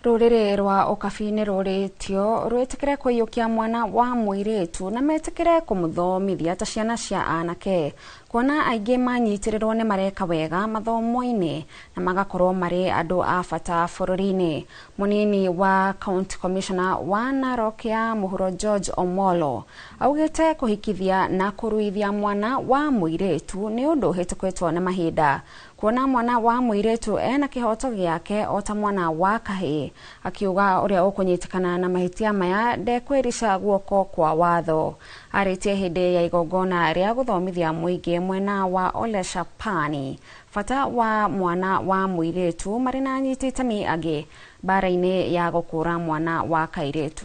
Rũrĩrĩ rwa Ũkabi nĩ rũrĩtio rwĩtĩkĩre kũiyũkia mwana wa mũirĩtu na metĩkĩre kũmũthomithia ta ciana cia anake, kuona aingĩ manyitĩrĩrwo nĩ mareka wega mathomo-inĩ na magakorwo marĩ andũ a bata bũrũri-inĩ. Mũnini wa County Commissioner wa Narok ya Mũhuro George Omolo augĩte kũhikithia na kũruithia mwana wa mũirĩtu nĩ ũndũ ũhĩtũkĩtwo nĩ mahinda, kuona mwana wa mũirĩtu ena kĩhoto gĩake o ta mwana wa kahĩĩ, akiuga ũrĩa ũkũnyitĩkana na mahĩtia maya ndekwĩrica guoko kwa watho. Arĩtie hĩndĩ ya igongona rĩa gũthomithia mũingĩ mwena wa Oleshapani bata wa mwana wa mũirĩtu marĩ na anyiti itemi angĩ mbara-inĩ ya gũkũra mwana wa kairĩtu.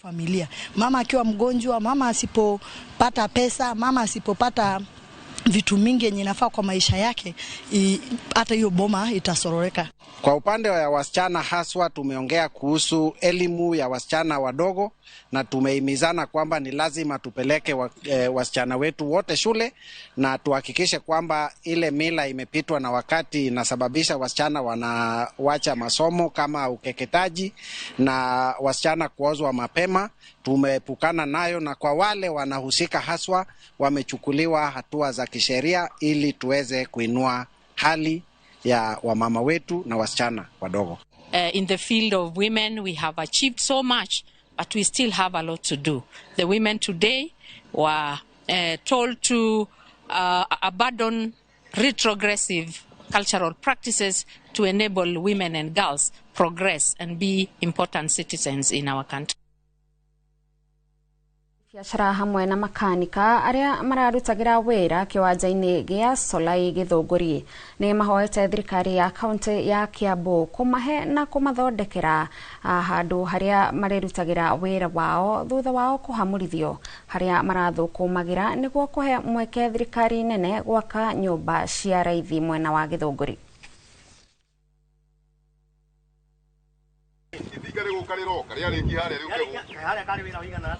Familia, mama akiwa mgonjwa, mama asipopata pesa, mama asipopata vitu mingi yenye inafaa kwa maisha yake, hata hiyo boma itasororeka. Kwa upande wa wasichana haswa, tumeongea kuhusu elimu ya wasichana wadogo na tumehimizana kwamba ni lazima tupeleke wasichana wetu wote shule na tuhakikishe kwamba ile mila imepitwa na wakati inasababisha wasichana wanawacha masomo kama ukeketaji na wasichana kuozwa mapema. Tumeepukana nayo, na kwa wale wanahusika haswa wamechukuliwa hatua za kisheria ili tuweze kuinua hali ya wamama wetu na wasichana wadogo. In the field of women we have achieved so much, but we still have a lot to do. The women today were told to abandon retrogressive cultural practices to enable women and girls progress and be important citizens in our country. Biacara hamwe na makanika aria mararutagira wira kiwanja-inĩ gĩa Solai Gĩthũngũri nĩ mahoete thirikari ya kaunti ya Kiambu kũmahe na kũmathondekera handũ harĩa marĩrutagĩra wĩra wao thutha wao kũhamũrithio harĩa marathũkũmagĩra nĩguo kũhe mweke thirikari nene gwaka nyũmba cia raithi mwena wa Gĩthũngũri.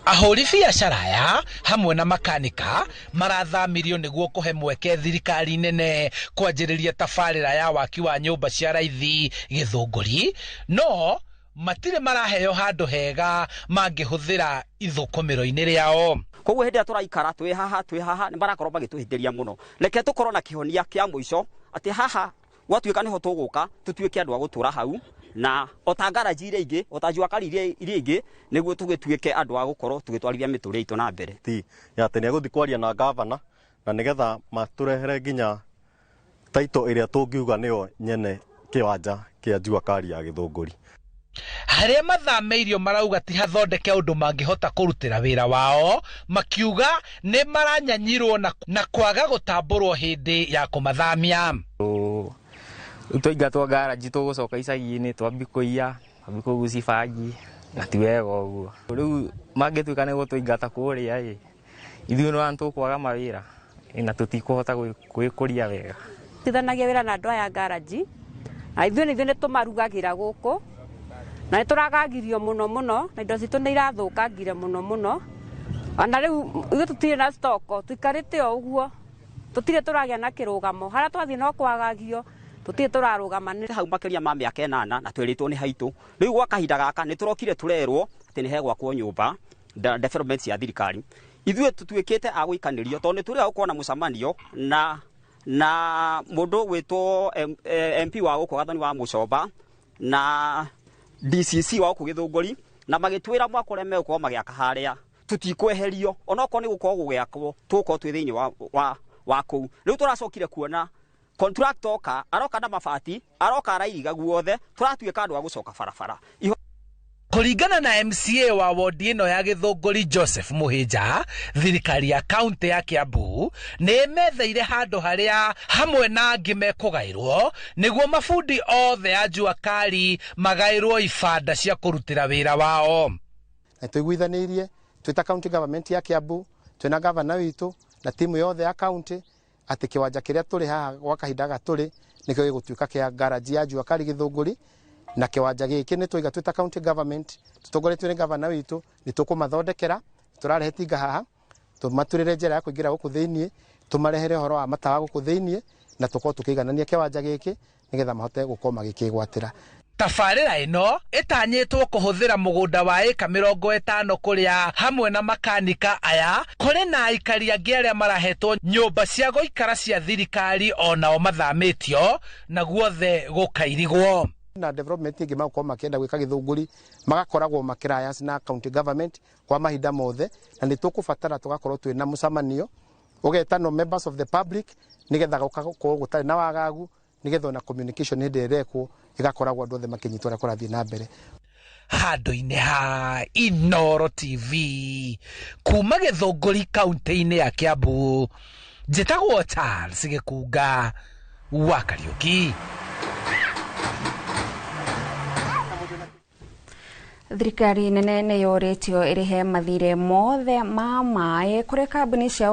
Ahũri biacara aya hamwe na makanika marathamirio nĩguo kũhe mweke thirikari nene kwanjĩrĩria tabarĩra ya waki wa nyũmba cia raithi Gĩthũngũri, no matirĩ maraheo handũ hega mangĩhũthĩra ithũkũmĩro-inĩ rĩao. Koguo hĩndĩ ĩrĩa tũraikara twĩ haha nĩ marakorwo magĩtũhĩtĩria mũno. Reke tũkorwo na kĩhonia kĩa mũico atĩ haha gwatuĩka nĩho tũgũka tũtuĩke andũ a gũtũra hau, na ota garaji iria ingĩ, ota jua kali iria ingĩ, nĩguo tũgĩtuĩke andũ a gũkorwo tũgĩtwarithia mĩtũrĩre itũ na mbere. Ti ya atĩ nĩegũthiĩ kwaria na gavana na nĩgetha matũrehere nginya taito ĩrĩa tũngiuga nĩyo nyene kĩwanja kĩa Jua Kali ya Gĩthũngũri. Harĩa mathamĩirio marauga ti hathondeke ũndũ mangĩhota kũrutĩra wĩra wao, makiuga nĩ maranyanyirwo na kwaga gũtambũrwo hĩndĩ ya kũmathamia. Rĩu twaingatwo ngaraji tũgũcoka icagi-inĩ twambi kũiya, twambi kũgucia bangi na ti wega ũguo. Rĩu mangĩtuĩka nĩ gũtũingata kũrĩa ĩ, ithuĩ nĩ tũkwaga mawĩra na tũtikũhota gwĩkũria wega. Tithanagia wĩra na andũ aya ngaraji na ithuĩ nĩ tũmarugagĩra gũkũ na nĩ tũragagirio mũno mũno na indo citũ nĩ irathũkangire mũno mũno, ona rĩu ithuĩ tũtirĩ na stoko, tũikarĩte o ũguo, tũtirĩ tũragĩa na kĩrũgamo, harĩa twathiĩ no kwagagio, tũtirĩ tũrarũgama. Nĩ hau makĩria ma mĩaka 8 na twĩrĩtwo nĩ haitũ. Rĩu gwa kahinda gaka nĩ tũrokire tũrerwo atĩ nĩ hegwakwo nyũmba development cia thirikari. Ithuĩ tũtuĩkĩte a gũikanĩrio tondũ nĩ tũrĩga gũkorwo na mũcemanio na mũndũ gwĩtwo MP wa gũkũ Gathoni wa Mũcomba na DCC wa gũkũ Gĩthũngũri, na magĩtwĩra mwaka ũrĩa megũkorwo magĩaka harĩa tũtikweherio, onokorwo nĩ gũkorwo gũgĩakwo tũgũkorwo twĩ thĩinĩ wa kũu. Rĩu tũracokire kuona contractor oka aroka na mabati, aroka arairiga guothe, tũratuĩka andũ a gũcoka barabara. Kũringana na MCA wa wodi ĩno ya Gĩthũngũri Joseph Mũhĩnja, thirikari ya kaunti ya Kiambu nĩ ĩmetheire handũ harĩa hamwe na angĩ mekũgaĩrwo nĩguo mabundi othe a Jua Kali magaĩrwo ibanda cia kũrutĩra wĩra wao. Na tũiguithanĩirie twĩta county government ya Kiambu, twĩna governor witũ na timu yothe ya county atĩ kĩwanja kĩrĩa tũrĩ haha gwa kahinda gaka tũrĩ nĩkĩo gĩgũtuĩka kĩa garage ya Jua Kali Gĩthũngũri, na kĩwanja gĩkĩ nĩ twaiga twĩta county government tũtongoretio nĩ governor witũ nĩ tũkũmathondekera, tũrarehe tinga haha tũmaturĩre njĩra ya kũingĩra gũkũ thĩiniĩ, tũmarehere ũhoro wa matawa gũkũ thĩiniĩ, na tũkorwo tũkĩiganania kĩwanja gĩkĩ nĩgetha mahote gũkorwo magĩkĩgwatĩra. Tabarĩra ĩno ĩtanyĩtwo kũhũthĩra mũgũnda wa ĩka 50 kũrĩa hamwe na makanika aya kũrĩ na aikari angĩ arĩa marahetwo nyũmba cia gũikara cia thirikari onao mathamĩtio na guothe gũkairigwo. Na development ĩngĩ magũkorwo makĩenda gwĩka Gĩthũngũri magakoragwo makĩrayas na county government kwa mahinda mothe, na nĩ tũkũbatara tũgakorwo twĩna mũcemanio ũgetanwo members of the public nĩgetha gũgakorwo gũtarĩ na wagagu, nĩgetha ona communication hĩndĩ ĩrĩa ĩrekwo ĩgakoragwo andũ othe makĩnyitwo ũrĩa kũrathiĩ na mbere. Handũ-inĩ ha Inooro TV kuma Gĩthũngũri kaunti-inĩ ya Kiambu, njĩtagwo Charles Gĩkunga wa Kariũki. Thirikari nene nĩ yũrĩtio ĩrĩhe mathirĩ mothe ma maĩ kũrĩ kambuni cia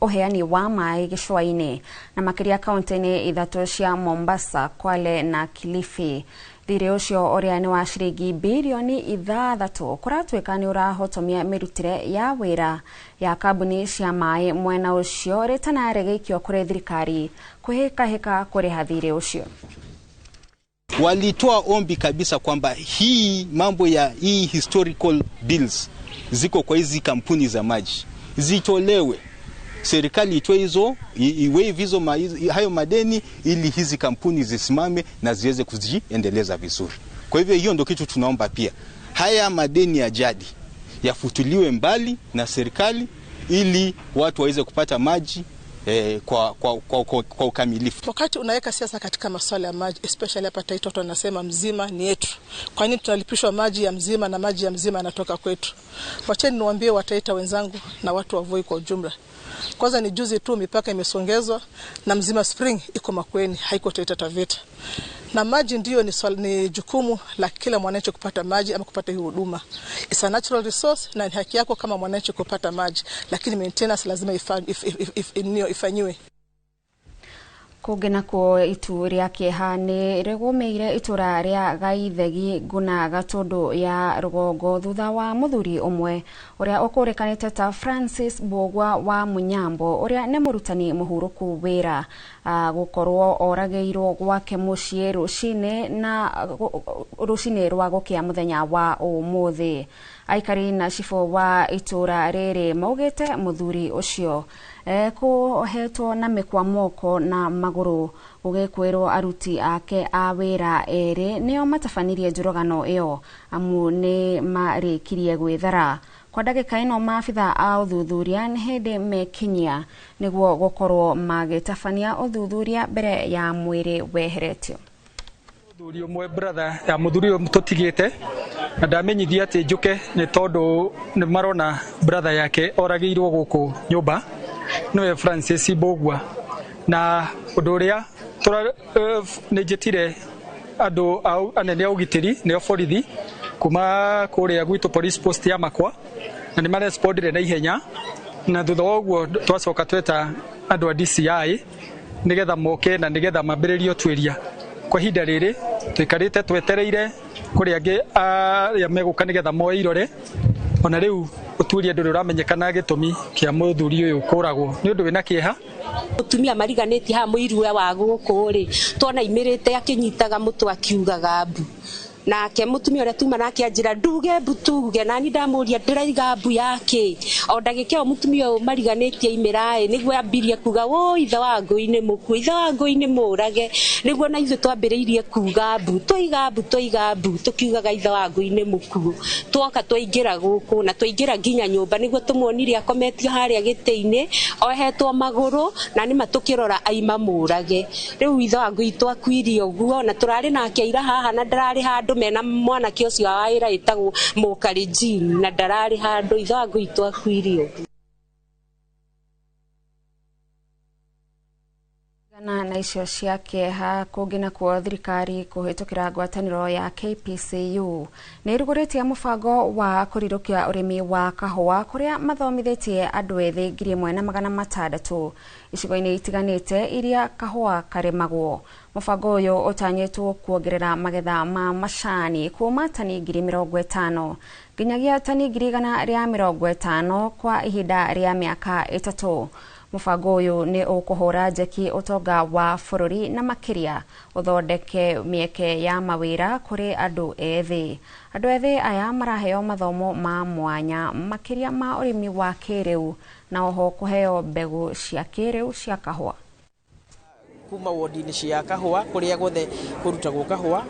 ũheani wa maĩ gĩcũa-inĩ na makĩria kaunti-inĩ 3 cia Mombasa, Kwale na Kilifi. Thirĩ ũcio ũrĩa nĩ wa ciringi birioni 6 kũratuĩka nĩ ũrahotomia mĩrutĩre ya wĩra ya kambuni cia maĩ mwena ũcio rĩtanarĩgĩikio kũrĩ thirikari kwĩhĩkahĩka kũrĩha thirĩ ũcio. Walitoa ombi kabisa kwamba hii mambo ya hii historical bills ziko kwa hizi kampuni za maji zitolewe, serikali itoe hizo, iwaive hizo hayo madeni ili hizi kampuni zisimame na ziweze kujiendeleza vizuri. Kwa hivyo hiyo ndio kitu tunaomba pia, haya madeni ya jadi yafutuliwe mbali na serikali ili watu waweze kupata maji kwa ukamilifu. Wakati unaweka siasa katika masuala ya maji, especially hapa Taita, watu wanasema Mzima ni yetu. Kwa nini tunalipishwa maji ya Mzima na maji ya Mzima yanatoka kwetu? Wacheni niwaambie Wataita wenzangu na watu wa Voi kwa ujumla. Kwanza ni juzi tu mipaka imesongezwa na Mzima Spring iko Makueni, haiko Taita Taveta. Na maji ndio ni jukumu la kila mwananchi kupata maji ama kupata hii huduma. It's a natural resource na ni haki yako kama mwananchi kupata maji, lakini maintenance lazima ifanyiwe. Kũngĩ nakuo itu rĩa kĩeha nĩ rĩgũmĩire itũra rĩa Gaithegi Nguna Gatũndũ ya rũgongo thutha wa mũthuri ũmwe ũrĩa ũkũrĩkanĩte ta Francis Mbũgua wa Mũnyambo ũrĩa nĩ mũrutani mũhurũku wĩra gũkorwo oragĩirwo gwake mũciĩ rũcinĩ na rũcinĩ rwa gũkĩa mũthenya wa ũmũthĩ. Aikari na cibũ wa itũra rĩrĩ maugĩte mũthuri ũcio kũhetwo na mĩkwa moko na magũrũ gũgĩkwĩrwo aruti ake a wĩra erĩ nĩo matabanirie njũragano ĩyo amu nĩ marĩkirie gwĩthara. Kwa ndagĩka ĩno maabitha a ũthuthuria nĩ hĩndĩ mekinyia nĩguo gũkorwo magĩtabania ũthuthuria mbere ya mwĩrĩ weheretio. Muthuri ũmwe brother ya muthuri ũyũ tũtigĩte na ndamenyithia atĩ njũke nĩ tondũ nĩ marona brother yake oragĩirwo gũkũ nyũmba nĩwe Francis Mbũgua, na ũndũ ũrĩa nĩ njĩtire andũ anene a ũgitĩri nĩo borithi kuma kũrĩa gwitũ police post ya Makwa, na nĩ marespondire na ihenya, na thutha wa ũguo twacoka tweta andũ a DCI nĩgetha moke na nĩgetha mambĩrĩrie ũtuĩria. Kwa ihinda rĩrĩ tũikarĩte twetereire kũrĩ angĩ arĩa megũka nĩgetha moe irore, ona rĩu ũtuĩria ndũrĩ ũramenyekana gĩtũmi kĩa mũthuri ũyũ kũragwo nĩ ũndũ wĩna kĩeha. Mũtumia mariganĩtie haha mũirue wa gũkũ rĩ, tuona imĩrĩte akĩnyitaga mũtwe akiugaga mbu, nake mũtumia ũrĩa tuma nake anjĩra nduge mbu tuge, nani ndamũria ndĩraiga mbu yake o ndagĩka ĩyo mũtumia ũyũ mariganĩtie imĩra ĩ nĩguo ambirie kuga woi ithe wa ngũi nĩ mũkuo, ithe wa ngũi nĩ mũrage, nĩguo na ithuĩ twambĩrĩirie kuga mbu, twaiga mbu twaiga mbu tũkiugaga ithe wa ngũi nĩ mũkuo. Twoka twaingĩra gũkũ na twaingĩra nginya nyũmba nĩguo tũmuonire akometio harĩa gĩtĩ-inĩ ohetwo magũrũ na nĩma tũkĩrora aima mũrage. Rĩu ithe wa ngũi twakuirie ũguo na tũrarĩ nake ira haha na ndararĩ handũ mena mwanake ũcio wa wĩra ĩtagwo Mũkarĩ Jean na ndararĩ handũ, ithe wa ngũi twakuirie ũguo. Na icio cia kĩeha kũngĩ nakuo thirikari kũhĩtũkĩra ngwatanĩro ya KPCU nĩ ĩrugũrĩtie mũbango wa kũrirũkia ũrĩmi wa kahũa kũrĩa mathomithĩtie andũ ethĩ 1600 icigo-inĩ itiganĩte iria kahũa karĩmagwo. Mũbango ũyũ ũtanyĩtwo kuongerera magetha ma macani kuma tani 50,000 nginyagia tani 150,000 kwa ihinda rĩa mĩaka 3. Mũbango ũyũ nĩ ũkũhũra njeki ũtonga wa bũrũri na makĩria ũthondeke mĩeke ya mawĩra kũrĩ andũ ethĩ. Andũ ethĩ aya maraheo mathomo ma mwanya makĩria ma ũrĩmi wa kĩrĩu na oho kũheo mbegũ cia kĩrĩu cia kahũa. Kuma wodi-inĩ cia kahũa kũrĩa guothe kũrutagwo kahũa,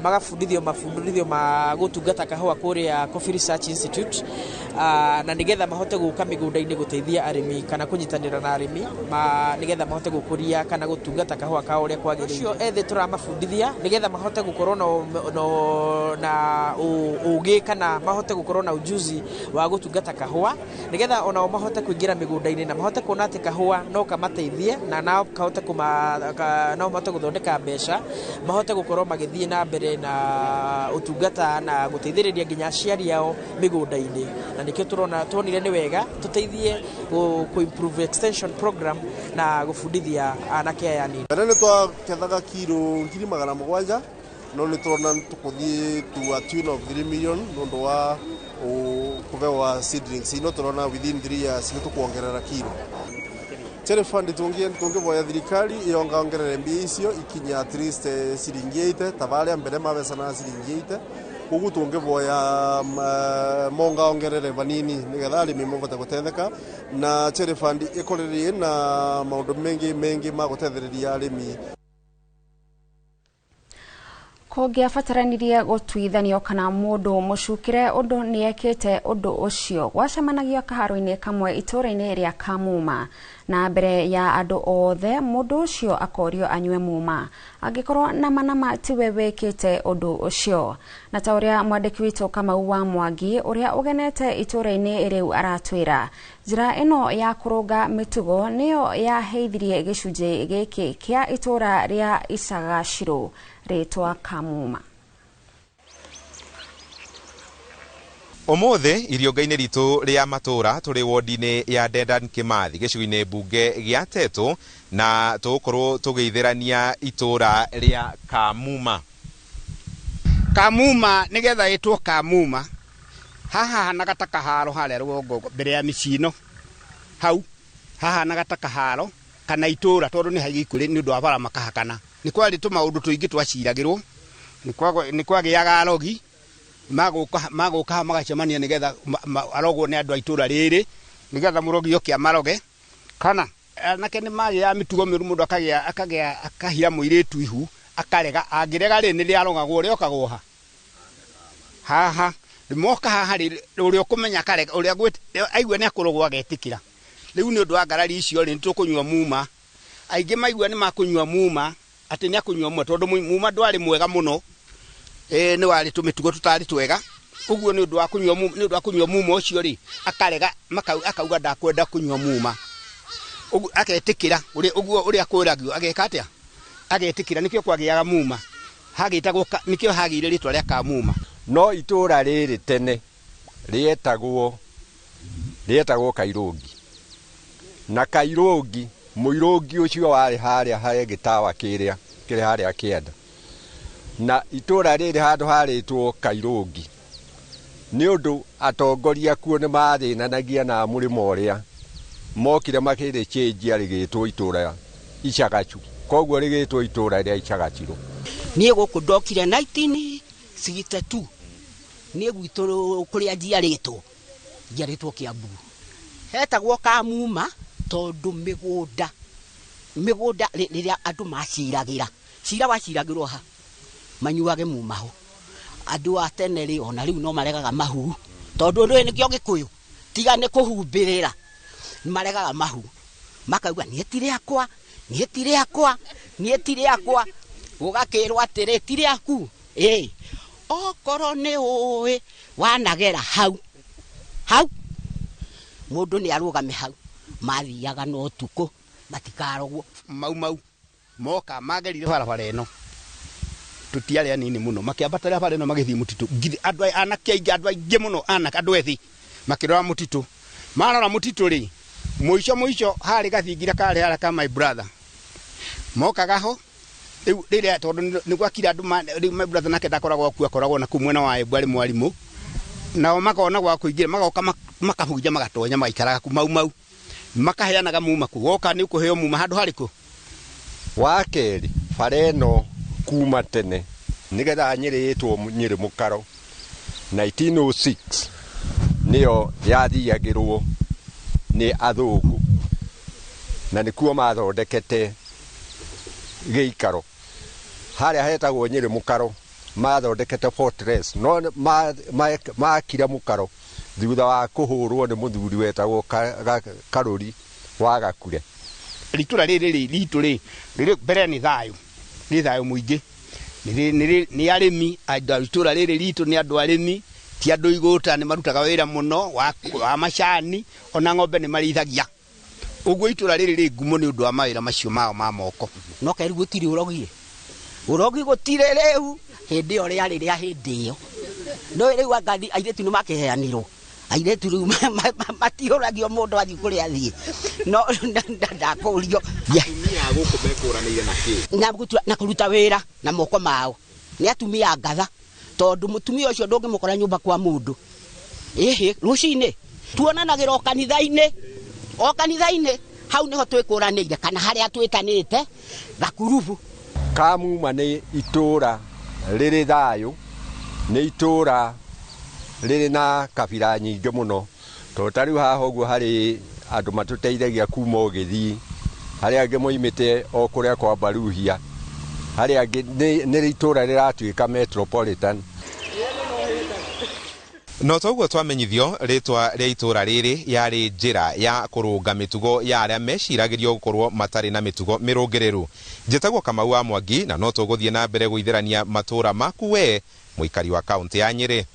magabundithio mabundithio ma gũtungata kahũa kũrĩa Coffee Research Institute, na nĩgetha mahote gũka mĩgũnda-inĩ gũteithia arĩmi kana kũnyitanĩra na arĩmi nĩgetha mahote gũkũria kana gũtungata kahũa kao ũrĩa kwagĩrĩire. Acio ethĩ tũramabundithia nĩgetha mahote gũkorwo na ũgĩ kana mahote gũkorwo na ujuzi wa gũtungata kahũa nĩgetha onao mahote kũingĩra mĩgũnda-inĩ na mahote kuona atĩ kahũa no kamateithie na nao kahote no mahote gũthondeka mbeca, mahote gũkorwo magĩthiĩ na mbere na ũtungata na gũteithĩrĩria nginya aciari ao mĩgũnda-inĩ, na nĩkĩo tũrona tuonire nĩ wega tũteithie kũ improve extension program na gũbundithia anake aya anini. Mbere nĩ twakethaga kiro 700,000 no nĩ tũrona tũkũthiĩ to a tune of 3 million nĩ ũndũ wa kũbewa seedlings ino tũrona within 3 years nĩ tũkuongerera kiro. Cherry fund tũngĩvoya thirikari ĩyongaongerere mbia icio ikinya at least ciringi 80 ta barĩa mbere mabecana ciringi 80 koguo tũngĩvoya mongaongerere vanini nĩgetha arĩmi mabote gũtetheka, na Cherry Fund ĩkorerie na maũndũ mengi mengi ma gũtethereria arĩmi. Kũngĩabataranirie gũtuithanio kana mũndũ mũcukĩre ũndũ nĩekĩte ũndũ ũcio gwacemanagio kaharo-inĩ kamwe itũũra-inĩ rĩa Kamuma, na mbere ya andũ othe mũndũ ũcio akorio anyue muma angĩkorwo nama nama tiwe wĩkĩte ũndũ ũcio. Na ta ũrĩa mwandĩki witũ Kamau wa Mwangi ũrĩa ũgenete itũũra-inĩ rĩu aratwĩra, njĩra ĩno ya kũrũnga mĩtugo nĩyo yaheithirie gĩcunjĩ gĩkĩ kĩa itũũra rĩa Icagacirũ rĩtwa Kamuma. Ũmũthĩ iriũnga-inĩ ritũ rĩa matũũra tũrĩ wodi-inĩ ya Dedan Kimathi gĩcigo-inĩ mbunge gĩa Tetu, na tũgũkorwo tũgĩithĩrania itũũra rĩa Kamuma. Kamuma nĩgetha ĩtwo Kamuma haha hanaga ta kaharo harĩa rũgongo mbere ya mĩciĩ ĩno hau hahanaga ta kaharo kana itũũra tondũ nĩ haigĩkũrĩ nĩ ũndũ wa bara makahakana. Nĩ kwarĩ tũmaũndũ tũingĩ twaciragĩrwo, nĩ kwagĩaga arogi magũka magacemania nĩgetha arogwo nĩ andũ a itũũra rĩrĩ nĩgetha mũrogi oke amaroge, kana anake nĩ magĩaga mĩtugo mĩũru, mũndũ akagĩa akahira mũirĩtu ihu akarega, angĩrega rĩ nĩ rĩarogagwo rĩokagwo ha haha moka haha rĩ ũrĩa ũkũmenya akarega, ũrĩa aigua nĩ akũrogwo agetĩkĩra. Rĩu nĩ ũndũ wa ngarari icio rĩ nĩ tũkũnyua muma, aingĩ maigua nĩ makũnyua muma, Atĩ nĩ akũnyua muma tondũ muma ndwarĩ mwega mũno, nĩ warĩ tũmĩtugo tũtarĩ twega. Ũguo nĩ ũndũ wa kũnyua nĩ ũndũ wa kũnyua muma ũcio rĩ, akarega, akauga ndakwenda kũnyua muma. Ũguo agetĩkĩra ũguo ũrĩa kwĩragio, ageka atĩa? Agetĩkĩra. Nĩkĩo kwagĩaga muma, hagĩtagwo, nĩkĩo hagĩire rĩtwa rĩa Kamuma. No itũra rĩrĩ tene rĩetagwo Kairũngi, na Kairũngi mũirũngi ũcio warĩ harĩa harĩ gĩtawa kĩrĩa kĩrĩ harĩa kĩanda, na itũra rĩrĩ handũ harĩtwo Kairũngi nĩ ũndũ atongoria kuo nĩ mathĩnanagia na mũrĩmo ũrĩa mokire makĩrĩcĩnjia rĩgĩtwo itũra Icagacu, koguo rĩgĩtwo itũra rĩa Icagacirũ. Niĩ gũkũ ndokire 1962, niĩ gwitũ kũrĩa njiarĩtwo Kiambu, hetagwo Kamuma tondũ mĩgũnda rĩrĩa andũ maciragĩra, cira waciragĩrwo ha manyuage muma ho. Andũ a tene rĩ, ona rĩu no maregaga mahu tondũ ũndũ ũyũ nĩkĩo Gĩkũyũ, tiga nĩ kũhumbĩrĩra, maregaga mahu makauga niĩ ti rĩakwa, niĩ ti rĩakwa, niĩ ti rĩakwa. Gũgakĩrwo atĩrĩ ti rĩaku, ĩ okorwo nĩ ũĩ wanagera hau hau, mũndũ nĩ arũgame hau. Mathiaga na ũtukũ matikarogwo. Mau mau moka magerire barabara ĩno, tũtiarĩ anini mũno, makĩambatĩra bara ĩno magĩthiĩ mũtitũ. Andũ anake aingĩ, andũ aingĩ mũno, anake andũ ethĩ makĩrora mũtitũ. Marora mũtitũ rĩ, mũico mũico harĩ gathingira karĩ harĩa ka my brother. Mokaga ho rĩu rĩrĩa tondũ nĩ gwakire andũ, rĩu my brother nake ndakoragwo kuo, akoragwo na kũu mwena wa Embu arĩ mwarimũ. Nao makona gwa kũingĩra, magoka makahunja, magatonya, magaikaraga kũu mau mau, makaheanaga muma kũu. Woka nĩ ũkũheo muma handũ harĩkũ? Wa kerĩ, bara ĩno kuma tene nĩgetha Nyĩrĩ ĩtwo Nyĩrĩ Mũkaro 1906 nĩyo yathiagĩrwo nĩ athũngũ, na nĩkuo mathondekete gĩikaro harĩa hetagwo Nyĩrĩ Mũkaro, mathondekete fortress, no makire mũkaro thutha wa kũhũrwo nĩ mũthuri wetagwo Karũri wa Gakure. Itũra rĩrĩ rĩ ritũ rĩ, rĩrĩ mbere nĩ thayũ, nĩ thayũ mũingĩ, nĩ arĩmi. Andũ itũra rĩrĩ ritũ nĩ andũ arĩmi, ti andũ igũta, nĩ marutaga wĩra mũno wa macani, ona ng'ombe nĩ marĩithagia. Ũguo itũra rĩrĩ rĩ ngumo nĩ ũndũ wa mawĩra macio mao ma moko. No kerĩ gũtirĩ ũrogi, ũrogi gũtirĩ rĩu, hĩndĩ ĩyo rĩarĩ rĩa hĩndĩ ĩyo. No rĩu anga airĩtu nĩ makĩheanirwo, airĩtu rĩu matiũragio mũndũ athiĩ kũrĩa athiĩ. No ndakũrio. Atumia a gũkũ mekũranĩire na kĩ? Na kũruta wĩra na moko mao. Nĩ atumia ngatha, tondũ mũtumia ũcio ndũngĩmũkora nyũmba kwa mũndũ. Ĩhĩ, rũcinĩ tuonanagĩra o kanitha-inĩ, o kanitha-inĩ hau nĩho twĩkũranĩire, kana harĩa twĩtanĩte gakurubu. Kamuma nĩ itũra rĩrĩ thayũ, nĩ itũra rĩrĩ na kabira nyingĩ mũno, tondũ ta rĩu haha ũguo harĩ andũ matũteithagia kuma ũgĩthiĩ, harĩa angĩ moimĩte o kũrĩa kwa Baruhia, harĩa angĩ nĩ itũra rĩratuĩka metropolitan. No toguo twamenyithio rĩtwa rĩa itũra rĩrĩ yarĩ njĩra ya kũrũnga mĩtugo ya arĩa meciragĩrio gũkorwo matarĩ na mĩtugo mĩrũngĩrĩru. Njĩtagwo Kamau wa Mwangi, na no tũgũthiĩ na mbere gũithĩrania matũra maku we mũikari wa kaũntĩ ya Nyĩrĩ.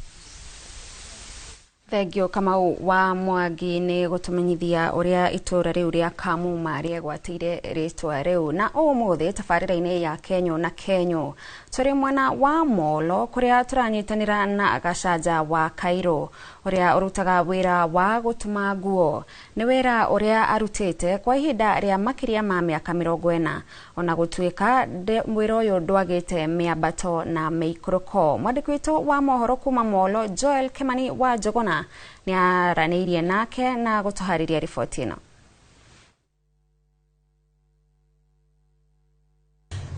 Thengio Kamau wa Mwangi nĩ gũtũmenyithia ũrĩa itũra rĩu rĩa Kamuma rĩegwatĩire rĩtwa rĩu. Na ũmũthĩ tabarĩra-inĩ ya Kenyo na Kenyo tũrĩ mwena wa Molo kũrĩa tũranyitanĩra na Gacanja wa Cairo ũrĩa ũrutaga wĩra wa gũtuma nguo. Nĩ wĩra ũrĩa arutĩte kwa ihinda rĩa makĩria ma mĩaka 40, ona gũtuĩka wĩra ũyũ ndwagĩte mĩambato na mĩikũrũko. Mwandĩki witũ wa mohoro kuma Molo Joel Kimani wa Njũgũna nĩ aranĩirie nake na gũtũharĩria riboti ĩno.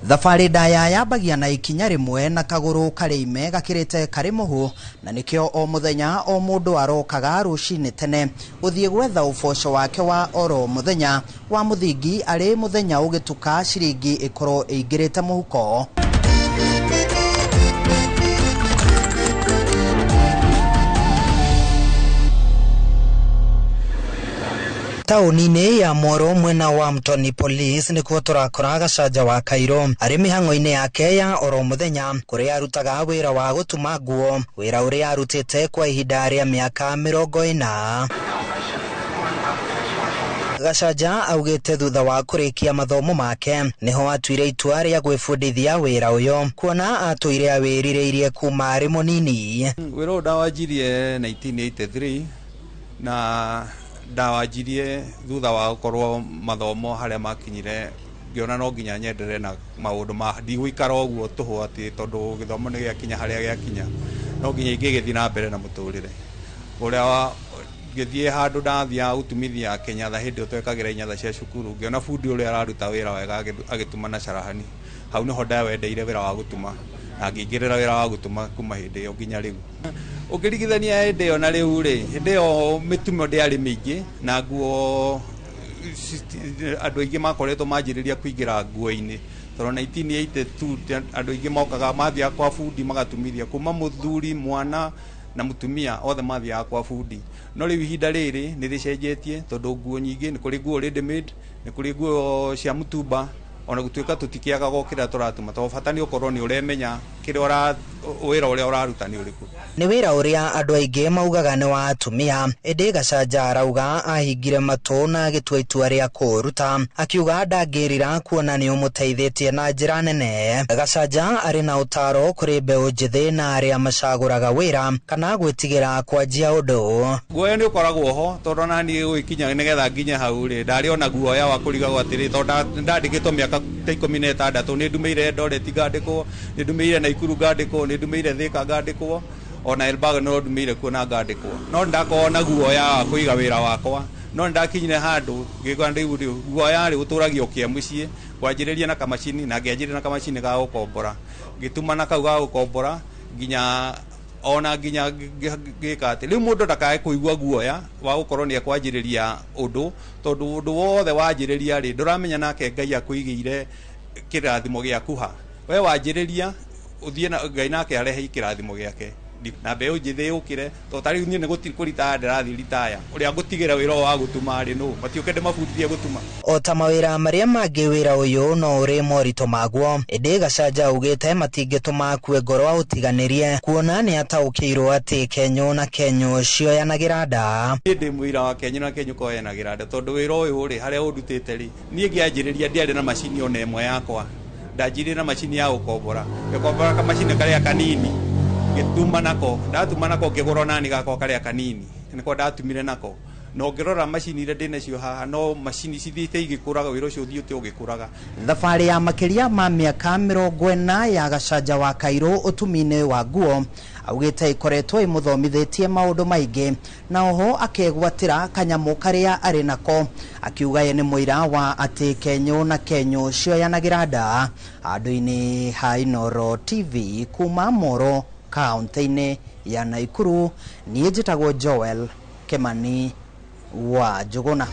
Thabarĩ ndaya yambagia na ikinya rĩmwe na kagũrũ karĩ ime gakĩrĩte karĩ mũhu, na nĩkĩo o mũthenya o mũndũ arokaga rũcinĩ tene gũthiĩ gwetha ũboco wake wa oro mũthenya wa mũthingi, arĩ mũthenya ũgĩtuka ciringi ĩkorwo ĩingĩrĩte mũhuko. Taũni-inĩ ya Moro mwena wa Mtoni Police nĩkuo tũrakora Gacanja wa Kairo arĩ mĩhang'o-inĩ yake ya oro mũthenya kũrĩa arutaga wĩra wa gũtuma nguo, wĩra ũrĩa arutĩte kwa ihinda rĩa mĩaka 40. Gacanja augĩte thutha wa kũrĩkia mathomo make nĩho atuire itua rĩa gwĩbundithia wĩra ũyũ kuona atũire awĩrirĩirie kuma arĩ mũnini. Wĩra ũyũ ndawanjirie 1983 na ndawanjirie thutha wa gũkorwo mathomo harĩa makinyire ngĩona no nginya nyenderere na maũndũ ma ndigũikara ũguo tũhũ atĩ tondũ gĩthomo nĩ gĩakinya harĩa gĩakinya no nginya ingĩgĩthiĩ na mbere na mũtũrĩre ũrĩa ngĩthiĩ handũ ndathiaga gũtumithia Kenyatta hĩndĩ ĩyo twekagĩra inyatha cia cukuru ngĩona bundi ũrĩa araruta wĩra wega agĩtuma na carahani hau nĩho ndawendeire wĩra wa gũtuma na ngĩingĩrĩra wĩra wa gũtuma kuma hĩndĩ ĩyo nginya rĩu. Ũkĩringithania hĩndĩ ĩyo na rĩu rĩ, hĩndĩ ĩyo mĩtumo ndĩarĩ mĩingĩ na nguo andũ aingĩ makoretwo manjĩrĩria kũingĩra nguo-inĩ tondũ 1982 andũ aingĩ mokaga mathiaga kwa bundi magatumithia kuma mũthuri mwana na mutumia othe mathiaga kwa bundi. No rĩu ihinda rĩrĩ nĩ rĩcenjetie tondũ nguo nyingĩ nĩ kũrĩ nguo ready made, nĩ kũrĩ nguo cia mũtumba ona gũtuĩka tũtikĩagaga o kĩrĩa tũratuma tondũ bata nĩ ũkorwo nĩ ũremenya kĩrĩa wĩra ũrĩa ũraruta nĩ ũrĩkũ. Nĩ wĩra ũrĩa andũ aingĩ maugaga nĩ wa atumia ĩndĩ Gacanja arauga ahingire matũ na agĩtua itua rĩa kũũruta akiuga ndangĩrira kuona nĩ ũmũteithĩtie na njĩra nene. Gacanja arĩ na ũtaro kũrĩ mbeũ njĩthĩ na arĩa macagũraga wĩra kana gwĩtigĩra kwanjia ũndũ. Guoya nĩ ũkoragwo ho tondũ ona niĩ gũgĩkinya nĩgetha nginye hau rĩ ndarĩ ona guoya wa kũrigagwo atĩrĩ tondũ ndandĩkĩtwo mĩaka ta 16 nĩ ndumĩire Eldoret ngandĩkwo, nĩ ndumĩire Naikuru ngandĩkwo, nĩ ndumĩire Thika ngandĩkwo, ona Elbagon no ndumĩire kuo na ngandĩkwo. No ndakorwo na guoya wa kũiga wĩra wakwa no ndakinyire handũ ngĩigua rĩu guoya rĩ ũtũragia ũkĩa mũciĩ kwanjĩrĩria na kamacini na ngĩanjĩrĩria na kamacini ga gũkombora ngĩtuma na kau ga gũkombora nginya ona nginya ngĩka atĩ rĩu mũndũ ndakae kũigua guoya wa gũkorwo nĩ ekwanjĩrĩria ũndũ tondũ ũndũ wothe wanjĩrĩria rĩ ndũramenya nake Ngai akũigĩire kĩrathimo gĩaku ha we wanjĩrĩria ũthiĩ na Ngai nake arehe kĩrathimo gĩake na mbeũ njĩthĩ yũkĩre tondũ ta rĩu niĩ nĩ kũritaya ndĩrathiĩ ritaya ũrĩa ngũtigĩra wĩra ũyũ wa gũtuma rĩ nũ matiũke ndĩmabundithie gũtuma. O ta mawĩra marĩa mangĩ wĩra ũyũ no ũrĩ moritũ maguo ĩndĩ Gacanja augĩte matingĩtũma akue ngoro aũtiganĩrie kuona nĩ ataũkĩirwo atĩ kenyũ na kenyũ cioyanagĩra nda. Niĩ ndĩ mũira wa kenyũ na kenyũ koyanagĩra nda tondũ wĩra ũyũ rĩ harĩa ũndutĩte rĩ niĩ ngĩanjĩrĩria ndiarĩ na macini ona ĩmwe yakwa ndanjirie na macini ya gũkombora ngĩkombora kamacini karĩa kanini ngĩtuma nako ndatuma nako ngĩgũra onani gakwa karĩa kanini nĩko ndatumire nako na ũngĩrora macini iria ndĩnacio haha no macini cithiĩte igĩkũraga wĩra ũcio ũthiĩte ũgĩkũraga. Thabarĩ ya makĩria ma mĩaka 40 ya Gacanja wa Kairũ ũtumi-inĩ wa nguo augĩte ĩkoretwo ĩmũthomithĩtie maũndũ maingĩ na oho akegwatĩra kanyamũ karĩa arĩ nako akiuga ye nĩ mũira wa atĩ kenyũ na kenyũ cioyanagĩra nda. Handũ-inĩ ha Inooro TV kuma Moro kaunti-inĩ ya Naikuru niĩ njĩtagwo Joel Kimani wa Njuguna.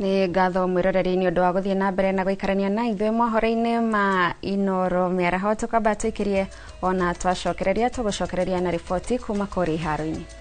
Nĩ ngatho mwĩroreri nĩ ũndũ wa gũthiĩ na mbere na gũikarania na ithuĩ mohoro-inĩ ma Inooro mĩaraho tũkamba tũikĩrie ona twacokereria tũgũcokereria na riboti kuma kũrĩa iharo-inĩ.